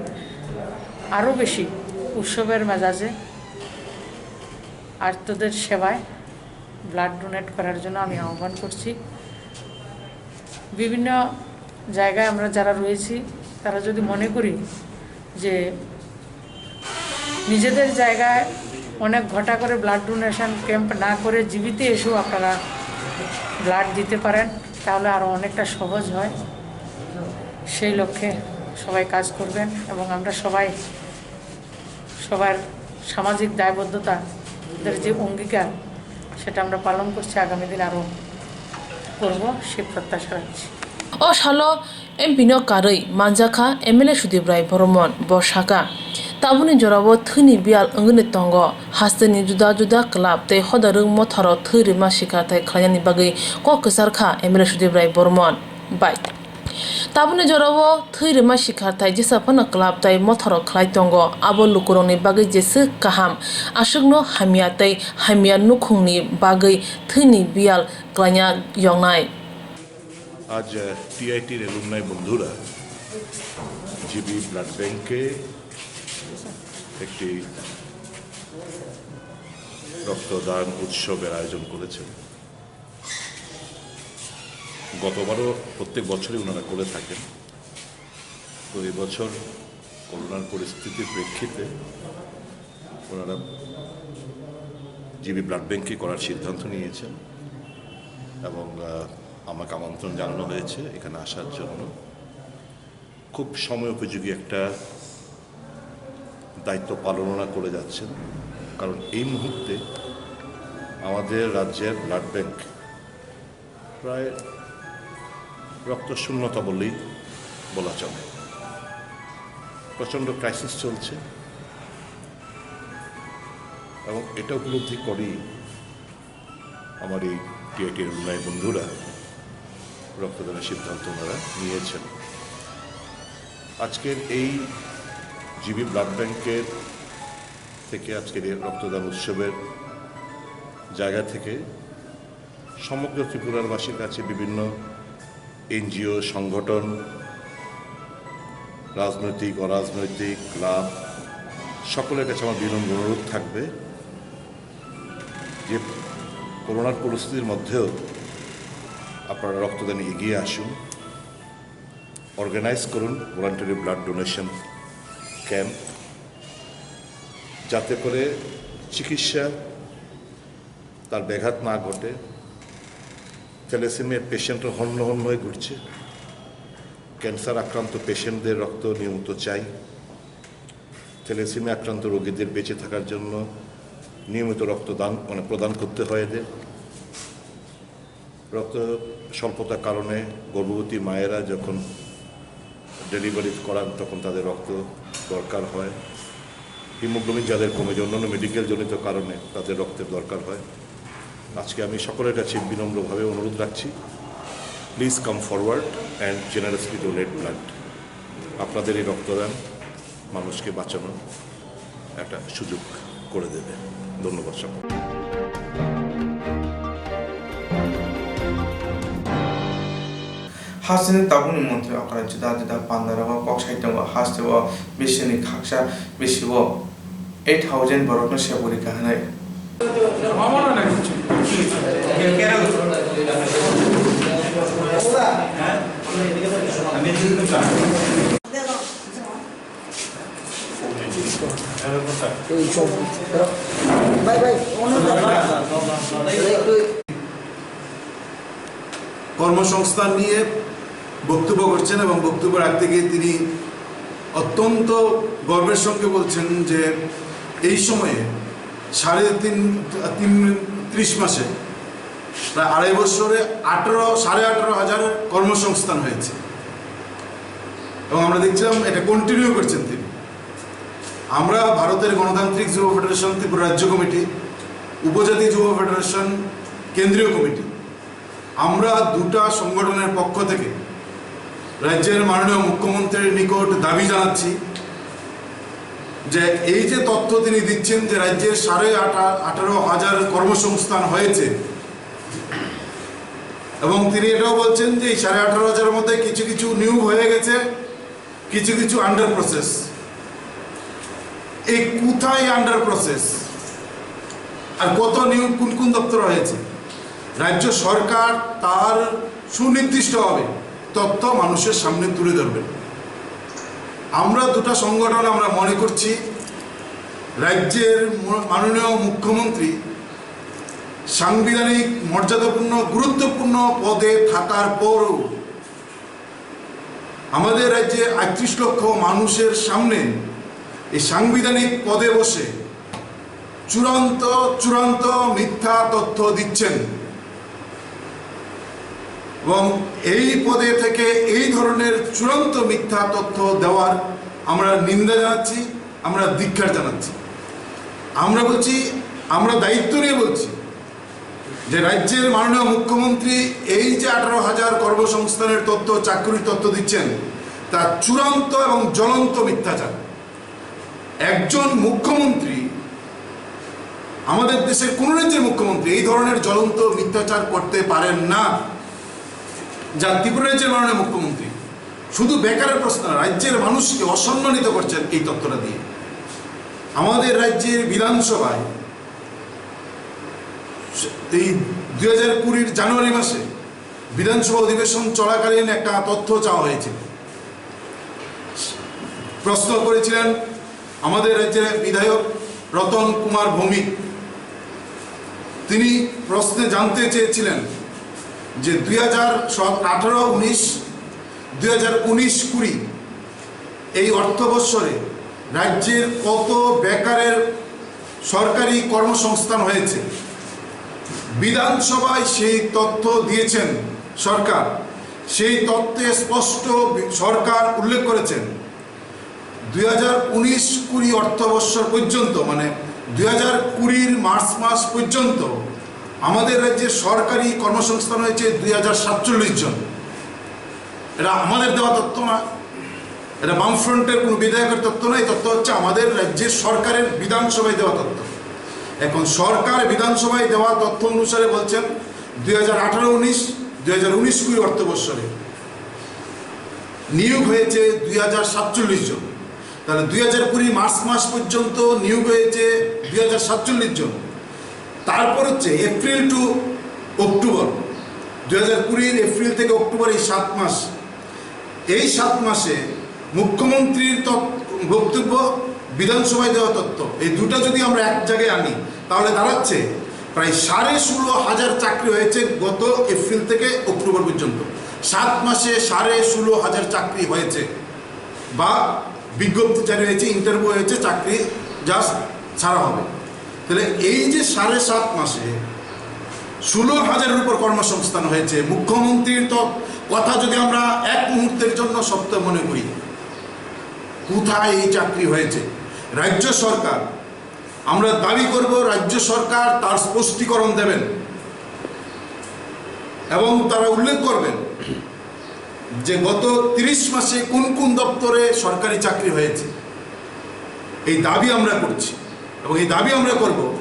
আরও বেশি উৎসবের মেজাজে আর্তদের সেবায় ব্লাড ডোনেট করার জন্য আমি আহ্বান করছি। বিভিন্ন জায়গায় আমরা যারা রয়েছি, তারা যদি মনে করি যে নিজেদের জায়গায় অনেক ঘটা করে ব্লাড ডোনেশন ক্যাম্প না করে জীবিত এসেও আপনারা ব্লাড দিতে পারেন, তাহলে আরও অনেকটা সহজ হয়। সেই লক্ষ্যে সবাই কাজ করবেন এবং আমরা সবাই সবার সামাজিক দায়বদ্ধতাদের যে অঙ্গীকার, সেটা আমরা পালন করছি, আগামী দিন আরও করব, সেই প্রত্যাশা রাখছি। O salo M P no karwi manjakha M L A Sudip Rai Boromon. Bo sakha, tabukni jorao thwini biyal wngwi tongo. Hasteni juda juda club tei hodarwk motharo thwi rwma sikharthai khlainani bagwi kok kwcharkha M L A Sudip Rai Boromon bai. Tabukni jorao thwi rwma sikharthai jesa phano club tei motharo khlai tongo. Abo lukurokni bagwi jeswk kaham, aswkno hamya tei hamya nukhungni bagwi thwini biyal klaina yoknai. আজ টিআইটির এলুমনাই বন্ধুরা GB blood ব্যাংকে একটি রক্তদান উৎসবের আয়োজন করেছেন। গতবারও প্রত্যেক বছরই ওনারা করে থাকেন। তো এবছর করোনার পরিস্থিতির প্রেক্ষিতে ওনারা জিবি ব্লাড ব্যাংকে করার সিদ্ধান্ত নিয়েছেন এবং, আহ, আমাকে আমন্ত্রণ জানানো হয়েছে এখানে আসার জন্য। খুব সময় উপযোগী একটা দায়িত্ব পালন ওনারা করে যাচ্ছেন, কারণ এই মুহূর্তে আমাদের রাজ্যের ব্লাড ব্যাংক প্রায় রক্ত শূন্যতা বললেই বলা চলে। প্রচণ্ড ক্রাইসিস চলছে এবং এটা উপলব্ধি করি আমার এই টিআইটির এলুমনাই বন্ধুরা রক্তদানের সিদ্ধান্ত ওনারা নিয়েছেন। আজকের এই জিবি ব্লাড ব্যাংকের থেকে আজকের এই রক্তদান উৎসবের জায়গা থেকে সমগ্র ত্রিপুরারবাসীর কাছে বিভিন্ন এনজিও সংগঠন, রাজনৈতিক, অরাজনৈতিক, ক্লাব, সকলের কাছে আমার বিনম্র অনুরোধ থাকবে যে করোনার পরিস্থিতির মধ্যেও আপনারা রক্তদানে এগিয়ে আসুন, অর্গানাইজ করুন ভলান্টারি ব্লাড ডোনেশন ক্যাম্প, যাতে করে চিকিৎসা তার ব্যাঘাত না ঘটে। থ্যালাসেমিয়া পেশেন্ট হন্য হন্য হয়ে ঘুরছে, ক্যান্সার আক্রান্ত পেশেন্টদের রক্ত নিয়মিত চাই। থ্যালাসেমিয়া আক্রান্ত রোগীদের বেঁচে থাকার জন্য নিয়মিত রক্তদান, মানে, প্রদান করতে হয় এদের। রক্ত স্বল্পতার কারণে গর্ভবতী মায়েরা যখন ডেলিভারি করান, তখন তাদের রক্ত দরকার হয়। হিমোগ্লোবিন যাদের কমে যায়, অন্যান্য মেডিকেল জনিত কারণে তাদের রক্তের দরকার হয়। আজকে আমি সকলের কাছে বিনম্রভাবে অনুরোধ রাখছি, please come forward and generously donate blood. আপনাদের এই রক্তদান মানুষকে বাঁচানোর একটা সুযোগ করে দেবে। ধন্যবাদ সকলকে। Hasteni tabukni montri okra juda juda pandarogo kok sai tongo, hasteo bisini khaksa bisio eight thousand borokno seburi kahanai. কর্মসংস্থান নিয়ে বক্তব্য করছেন এবং বক্তব্য রাখতে গিয়ে তিনি অত্যন্ত গর্বের সঙ্গে বলছেন যে এই সময়ে সাড়ে তিন, তিন, ত্রিশ মাসে প্রায় আড়াই বছরে আঠারো, সাড়ে আঠারো হাজার কর্মসংস্থান হয়েছে এবং আমরা দেখছিলাম এটা কন্টিনিউ করছেন তিনি। আমরা ভারতের গণতান্ত্রিক যুব ফেডারেশন ত্রিপুরা রাজ্য কমিটি, উপজাতি যুব ফেডারেশন কেন্দ্রীয় কমিটি, আমরা দুটা সংগঠনের পক্ষ থেকে রাজ্যের মাননীয় মুখ্যমন্ত্রীর নিকট দাবি জানাচ্ছি যে এই যে তথ্য তিনি দিচ্ছেন যে রাজ্যের সাড়ে আঠা- আঠারো হাজার কর্মসংস্থান হয়েছে, এবং তিনি এটাও বলছেন যে এই সাড়ে আঠারো হাজারের মধ্যে কিছু কিছু নিয়োগ হয়ে গেছে, কিছু কিছু আন্ডার প্রসেস। এই কোথায় আন্ডার প্রসেস আর কত নিয়োগ কোন কোন দপ্তরে হয়েছে, রাজ্য সরকার তার সুনির্দিষ্টভাবে তথ্য মানুষের সামনে তুলে ধরবেন। আমরা দুটো সংগঠন আমরা মনে করছি, রাজ্যের ম- মাননীয় মুখ্যমন্ত্রী সাংবিধানিক মর্যাদাপূর্ণ গুরুত্বপূর্ণ পদে থাকার পরও আমাদের রাজ্যে আটত্রিশ লক্ষ মানুষের সামনে এই সাংবিধানিক পদে বসে চূড়ান্ত চূড়ান্ত মিথ্যা তথ্য দিচ্ছেন, এবং এই পদে থেকে এই ধরনের চূড়ান্ত মিথ্যা তথ্য দেওয়ার আমরা নিন্দা জানাচ্ছি, আমরা ধিক্কার জানাচ্ছি। আমরা বলছি, আমরা দায়িত্ব নিয়ে বলছি যে রাজ্যের মাননীয় মুখ্যমন্ত্রী এই যে আঠারো হাজার কর্মসংস্থানের তথ্য, চাকরির তথ্য দিচ্ছেন, তা চূড়ান্ত এবং জ্বলন্ত মিথ্যাচার। একজন মুখ্যমন্ত্রী, আমাদের দেশের কোনো রাজ্যের মুখ্যমন্ত্রী এই ধরনের জ্বলন্ত মিথ্যাচার করতে পারেন না। যা ত্রিপুরা রাজ্যের মাননীয় মুখ্যমন্ত্রী শুধু বেকারের প্রশ্ন না, রাজ্যের মানুষকে অসম্মানিত করছেন এই তথ্যটা দিয়ে। আমাদের রাজ্যের বিধানসভায় এই দুই হাজার কুড়ির জানুয়ারি মাসে বিধানসভা অধিবেশন চলাকালীন একটা তথ্য চাওয়া হয়েছিল। প্রশ্ন করেছিলেন আমাদের রাজ্যের বিধায়ক রতন কুমার ভৌমিক। তিনি প্রশ্নে জানতে চেয়েছিলেন যে দুই হাজার আঠারো উনিশ, দুই হাজার উনিশ কুড়ি এই অর্থবৎসরে রাজ্যের কত বেকারের সরকারি কর্মসংস্থান হয়েছে। বিধানসভায় সেই তথ্য দিয়েছেন সরকার। সেই তথ্যে স্পষ্ট বি- সরকার উল্লেখ করেছেন, দুই হাজার উনিশ কুড়ি অর্থবৎসর পর্যন্ত, মানে দুই হাজার কুড়ির মার্চ মাস পর্যন্ত আমাদের রাজ্যে সরকারি কর্মসংস্থান হয়েছে দুই হাজার সাতচল্লিশ জন। এটা আমাদের দেওয়া তথ্য না, এটা বামফ্রন্টের কোনো বিধায়কের তথ্য নয়। তথ্য হচ্ছে আমাদের রাজ্যের সরকারের বিধানসভায় দেওয়া তথ্য। এখন সরকার বিধানসভায় দেওয়া তথ্য অনুসারে বলছেন, দুই হাজার আঠারো উনিশ, দুই হাজার উনিশ কুড়ি অর্থবৎসরে নিয়োগ হয়েছে দুই হাজার সাতচল্লিশ জন। তাহলে দুই হাজার কুড়ি মার্চ মাস পর্যন্ত নিয়োগ হয়েছে দুই হাজার সাতচল্লিশ জন। তারপর হচ্ছে এপ্রিল টু অক্টোবর, দুই হাজার কুড়ির এপ্রিল থেকে অক্টোবর, এই সাত মাস, এই সাত মাসে মুখ্যমন্ত্রীর তথ্য, বক্তব্য, বিধানসভায় দেওয়া তথ্য, এই দুটো যদি আমরা এক জায়গায় আনি, তাহলে দাঁড়াচ্ছে প্রায় সাড়ে ষোলো হাজার চাকরি হয়েছে গত এপ্রিল থেকে অক্টোবর পর্যন্ত। সাত মাসে সাড়ে ষোলো হাজার চাকরি হয়েছে বা বিজ্ঞপ্তি জারি হয়েছে, ইন্টারভিউ হয়েছে, চাকরি জাস্ট ছাড়া হবে। তাহলে এই যে সাড়ে সাত মাসে ষোলো হাজারের উপর কর্মসংস্থান হয়েছে, মুখ্যমন্ত্রীর তো কথা যদি আমরা এক মুহূর্তের জন্য সত্য মনে করি, কোথায় এই চাকরি হয়েছে? রাজ্য সরকার, আমরা দাবি করব রাজ্য সরকার তার স্পষ্টীকরণ দেবেন এবং তারা উল্লেখ করবেন যে গত তিরিশ মাসে কোন কোন দপ্তরে সরকারি চাকরি হয়েছে। এই দাবি আমরা করছি এবং এই দাবি আমরা করব,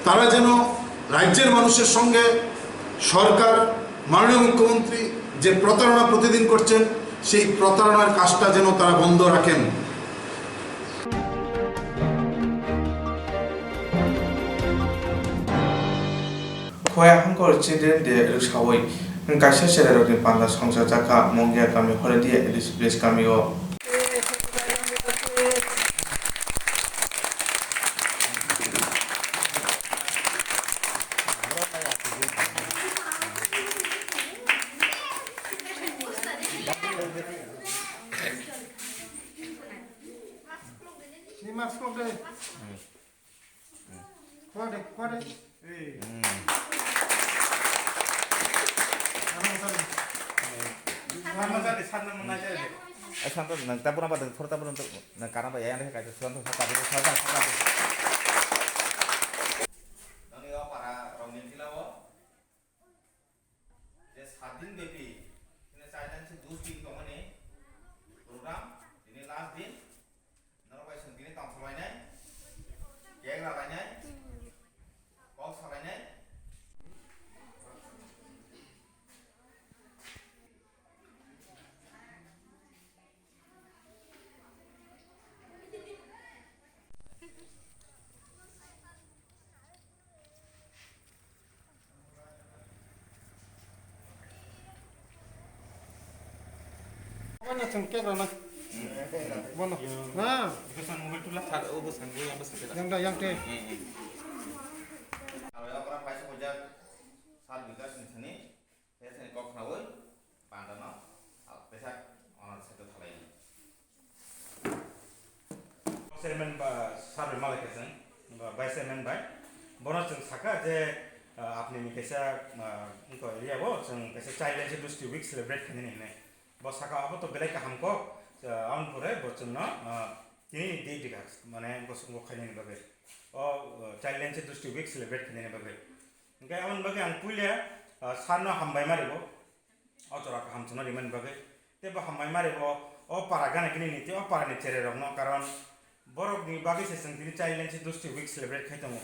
তারা যেন রাজ্যের মানুষের সঙ্গে সরকার, মাননীয় মুখ্যমন্ত্রী যে প্রতারণা প্রতিদিন করছেন, সেই প্রতারণার কাজটা যেন তারা বন্ধ রাখেন। Khoya hangkor chindren de rwsawi kaisa cherairokni panda songchajak kha Mongia kami Horedia A D C village kamio. Ni mask kok de. Kok de, kok de. Eh. Ano masal. Ano masal de, sana mana aja de. Eh, santo, nang tabura pada, pura tabura untuk, nang karena apa ya, yang ada kayak santo, santo, santo, santo. Nang ini apa, orang yang gila, wo? Je sat din bepi, ini chai dan se dus din tongani program, ini last din, norok bai song Bono chwng cake rwna. Bono. Na. Bwsang mobile tula. Sir, o bwsang, o yang bwsang tula. Yang da, yang te. Hmm, hmm. Aro ya, ora paisa hojak, sir Vikas ni thani, tei thani kok khnaui, panda no, al, pesa, onar sete thalai. Chairman ba sir bai malai khe chwng, ba vice chairman bai. Bono chwng saka je, ah, apni ni kaisa, ah, wngkha area bo chwng kaisa child and youth week celebrate khainani hinwi. Bo saka abo to belai kaham kok, ah, aboni pore bo chwngno, ah, tini ni date rikha, mane bo swngo khainani bagwi. O, ah, child and youth week celebrate khainani bagwi. Hingke aboni bagwi ang puila, ah, sir no hambai ma ribo. O jora kaham chwngno rimani bagwi. Tei bo hambai ma ribo, o para gana gini ni tei o para ni cherai rokno, karon borok ni bagwi se chwng tini child and youth week celebrate khai tongo.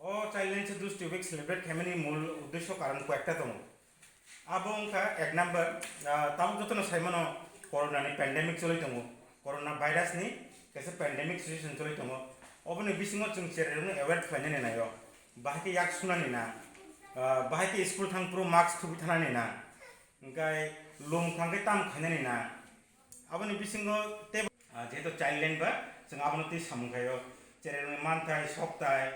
O child and youth week celebrate khaimani mul uddesho karon koyekta tongo. Abo wngkha ek number, ah, tabuk jotono sai mano corona ni pandemic choli tongo. Corona virus ni kaisa pandemic situation choli tongo. Oboni bisingo chwng cherai rokno avoid khlainani naio. Bahai khe yak sunani nang, ah, bahai khe school thang phuru mask thubi thanani nang. Hingke lum khang khe tam khainani nang. Aboni bisingo tei, ah, jehetu child line ba chwng abono tei samung khaio. Cherai rokni manthai, soktai,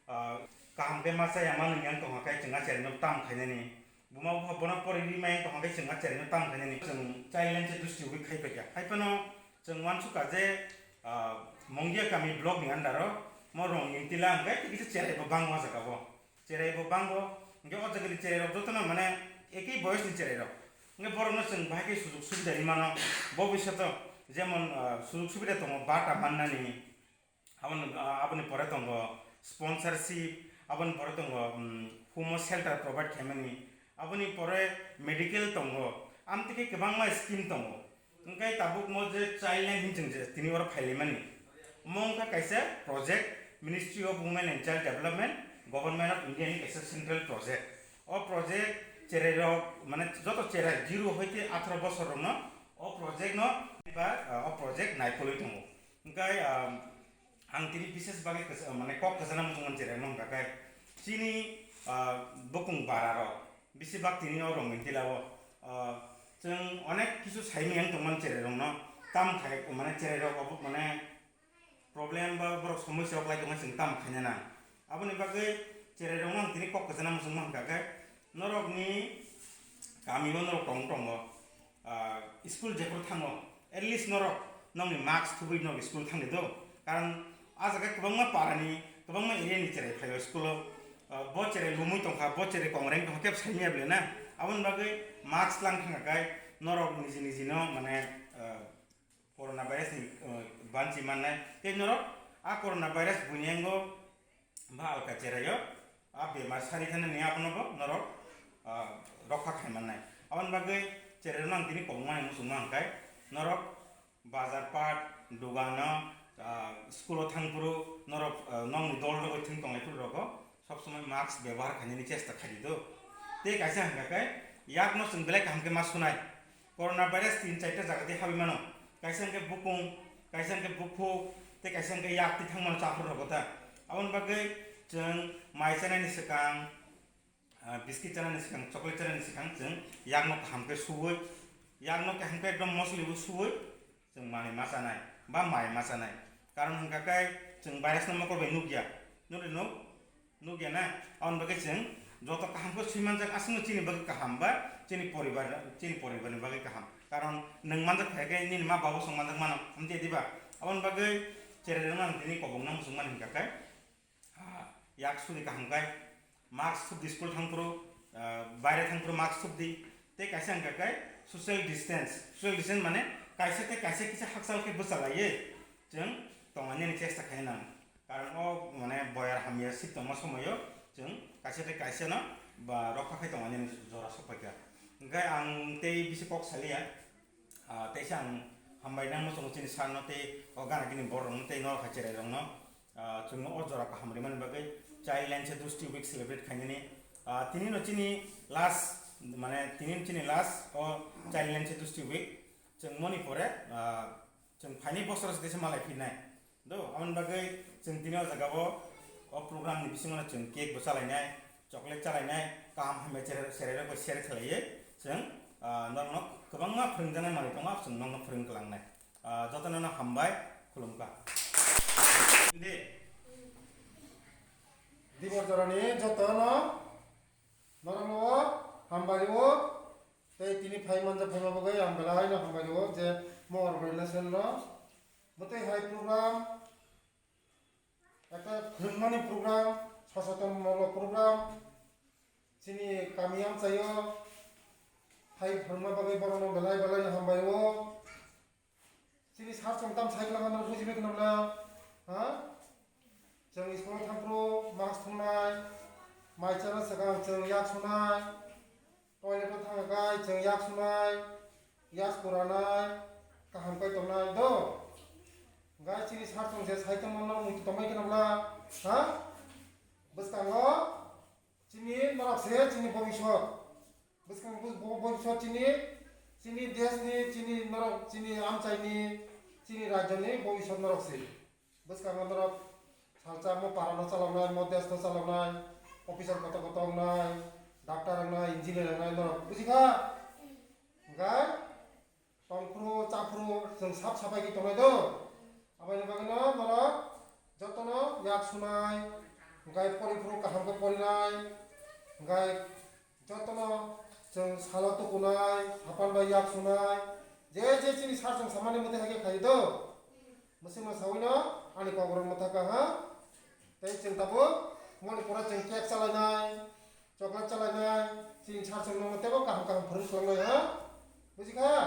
ah, kaham khe ma chaya ma nungya wng tongkha khe chwng a cherai no tam khainani. Buma bupha bono pori ri mai wng tongkha khe chwng a cherai no tam khainani. Chwng child line se dusti ugwi khai paikha. Hai phano chwng uansukha je, ah, Mongia kami block ni under o mo Rongintila hingke tei kisa cherai bo bangma jaga bo. Cherai bo bango, hingke o jagani cherai rok jotono mane ekei boyos ni cherai rok. Hingke borok no chwng bahai khe sujug subida ri mano, bobishoto jemon, ah, sujug subida tongo bata mannani, aboni, ah, aboni pore tongo sponsorship, aboni pore tongo, um, humo shelter provide khaimani, aboni pore medical tongo, amtwi khe kwbangma scheme tongo. Hingke tabuk mo je child line hin chwng je tini oro phailaimani. Mo wngkha kaisa project Ministry of Women and Child Development, Government of India ni kaisa central project. O project cherai rok, mane joto cherai zero hoite atharo bosor rokno o project no ba, ah, o project naikolwi tongo. Hingke, ah, ang tini bises bagwi kwsa-, mane kok kwchana muchungmani cherai no hwnka khe chini, ah, bukung bara rok. Bisi bak tini o Rongintila o, ah, chwng onek kisu saimani ang tongmani cherai rokno tam khai, mane cherai rok obo mane problem ba borok somosya rok lai tongma chwng tam khaina nang. Aboni bagwi cherai rokno ang tini kok kwchana muchungma hwnka khe norokni kami o norok tong tongo, ah, school jephuru thango, at least norok nokni mask thubui norok school thangdi do. Karon a jaga kwbangma parani, kwbangma area ni cherai phaio school o, ah, bo cherai lumui tongkha, bo cherai kongreng tongkha, kebo saimanya bele na. Aboni bagwi mask lang thangkha khe norok niji niji no mane, ah, corona virus ni, ah, banchi mannai. Tei norok a corona virus buini yango ba alka cheraio, a bemar sari thani ni abono bo norok, ah, rokha khai mannai. Aboni bagwi cherai rokno ang tini kobongma ni muchungma hwnkhai norok bazar pat, dogano, ah, school o thangphuru norok, ah, nokni dol rogwi thwng tonglai phuru rogo sob somoi mask bebohar khainani chesta khaidi do. Tei kaisa hwnka khe yakno chwng belai kaham khe ma sunai. Corona virus tin chaita jaga tei habwi mano. Kaisa hwnkhe bukung, kaisa hwnkhe bukhuk, tei kaisa hwnkhe yak twi thang mano chaphuru rogo ta. Aboni bagwi chwng mai chanani swkang, ah, biscuit chanani swkang, chocolate chanani swkang chwng yakno kaham khe suwi, yakno kaham khe ekdom mosolibo suwi chwng manwi ma chanai ba mai ma chanai. Karon hwnkha khe chwng virus no mokol bai nukya. Nukri nuk? Nukya na? Aboni bagwi chwng joto kaham khe swi manjak, aswkno chini bagwi kaham ba chini poribar, chini poribarni bagwi kaham. Karon nwng manjak phai khe nini ma babu song manjak mano, hamjai diba? Aboni bagwi cherai rokno ang tini kobong nang muchung mani hwnkha khe, ah, yak suri kaham khe, mask thubdi school thangphuru, ah, baire thangphuru mask thubdi, tei kaisa hwnkha khe social distance. Social distance mane kaisa tei kaisa kisa hakchal khe bwchalaiwi chwng tonglainani chesta khai nang. Karon o mane boyar hamya sik tongma somoio chwng kaisa tei kaisa no ba rokha khai tonglainani jora sokphaikha. Hwnkhe ang tei bisi kok saliya, ah, teisa ang hambai nang muchungo chini sir no tei o gana gini borok rokno tei norok hai cherai rokno. Ah, chwngno o jora kaham rimani bagwi Child Landscape Dusti Week celebrate khainani. Ah, tini no chini last, mane tini no chini last o Child Landscape Dusti Week. Chwng moni pore, ah, chwng phaini bosor se teisa malai phinai. Do, aboni bagwi chwng tini o jaga o, o program ni bisingo no chwng cake bo chalainai, chocolate chalainai, kaham hamya cherai, cherai rok bai share khlaiwi chwng Ah, norokno kwbangma phwrwngjaknai manwi tongo, chwng nokno phwrwng kwlangnai. Ah, jotono no hambai, khulumkha. Di. Dibor jorani jotono norokno hambai rwo, tei tini phai manjak phaima bagwi ang belai no hambai rwo je mo organization no mwtwi hai program, ekta phwrwngmani program, sosetonmulok program, chini kami amchaio hai phwrwngma bagwi borokno belai belai no hambai rwo. Chini sir chwng tam sai kwlangma norok bujibai khna bwla, ha? Chwng school thangphuru mask thumnai, mai chana swkang chwng yak sunai, toilet o thangkha kai chwng yak sunai, yak kuranai, kaham kai tongnai do. Gai chini sir chwng je sai tongma norok muitu tongbai khna bwla, ha? Bwskango chini norok se chini bobiswt. Bwskang bo, bo, bobiswt chini, chini desni, chini norok, chini amchaini, chini rajyoni bobiswt norok se. Bwskango norok salsa mo parano chaloknai, mo desno chaloknai, officer kotor kotor wngnai, doctor wngnai, engineer wngnai norok. Bujikha? Hwnkhe tongphuru, chaphuru chwng sap sapai khe tongnai do. Aboni bagwino norok jotono yak sunai, hwnkhe poriphuru kaham khe porinai, hwnkhe jotono chwng salo tukunai, sapan bai yak sunai, je je chini sir chwng samani mwtai hai khe khaio do. Mwswkno sawino ani kokrok mwthaka ha. Tei chwng tabuk moni pora chwng cake chalainai, chocolate chalainai, chini sir chwng nokno teibo kaham kaham phwrwng swlangnai ha. Bujikha?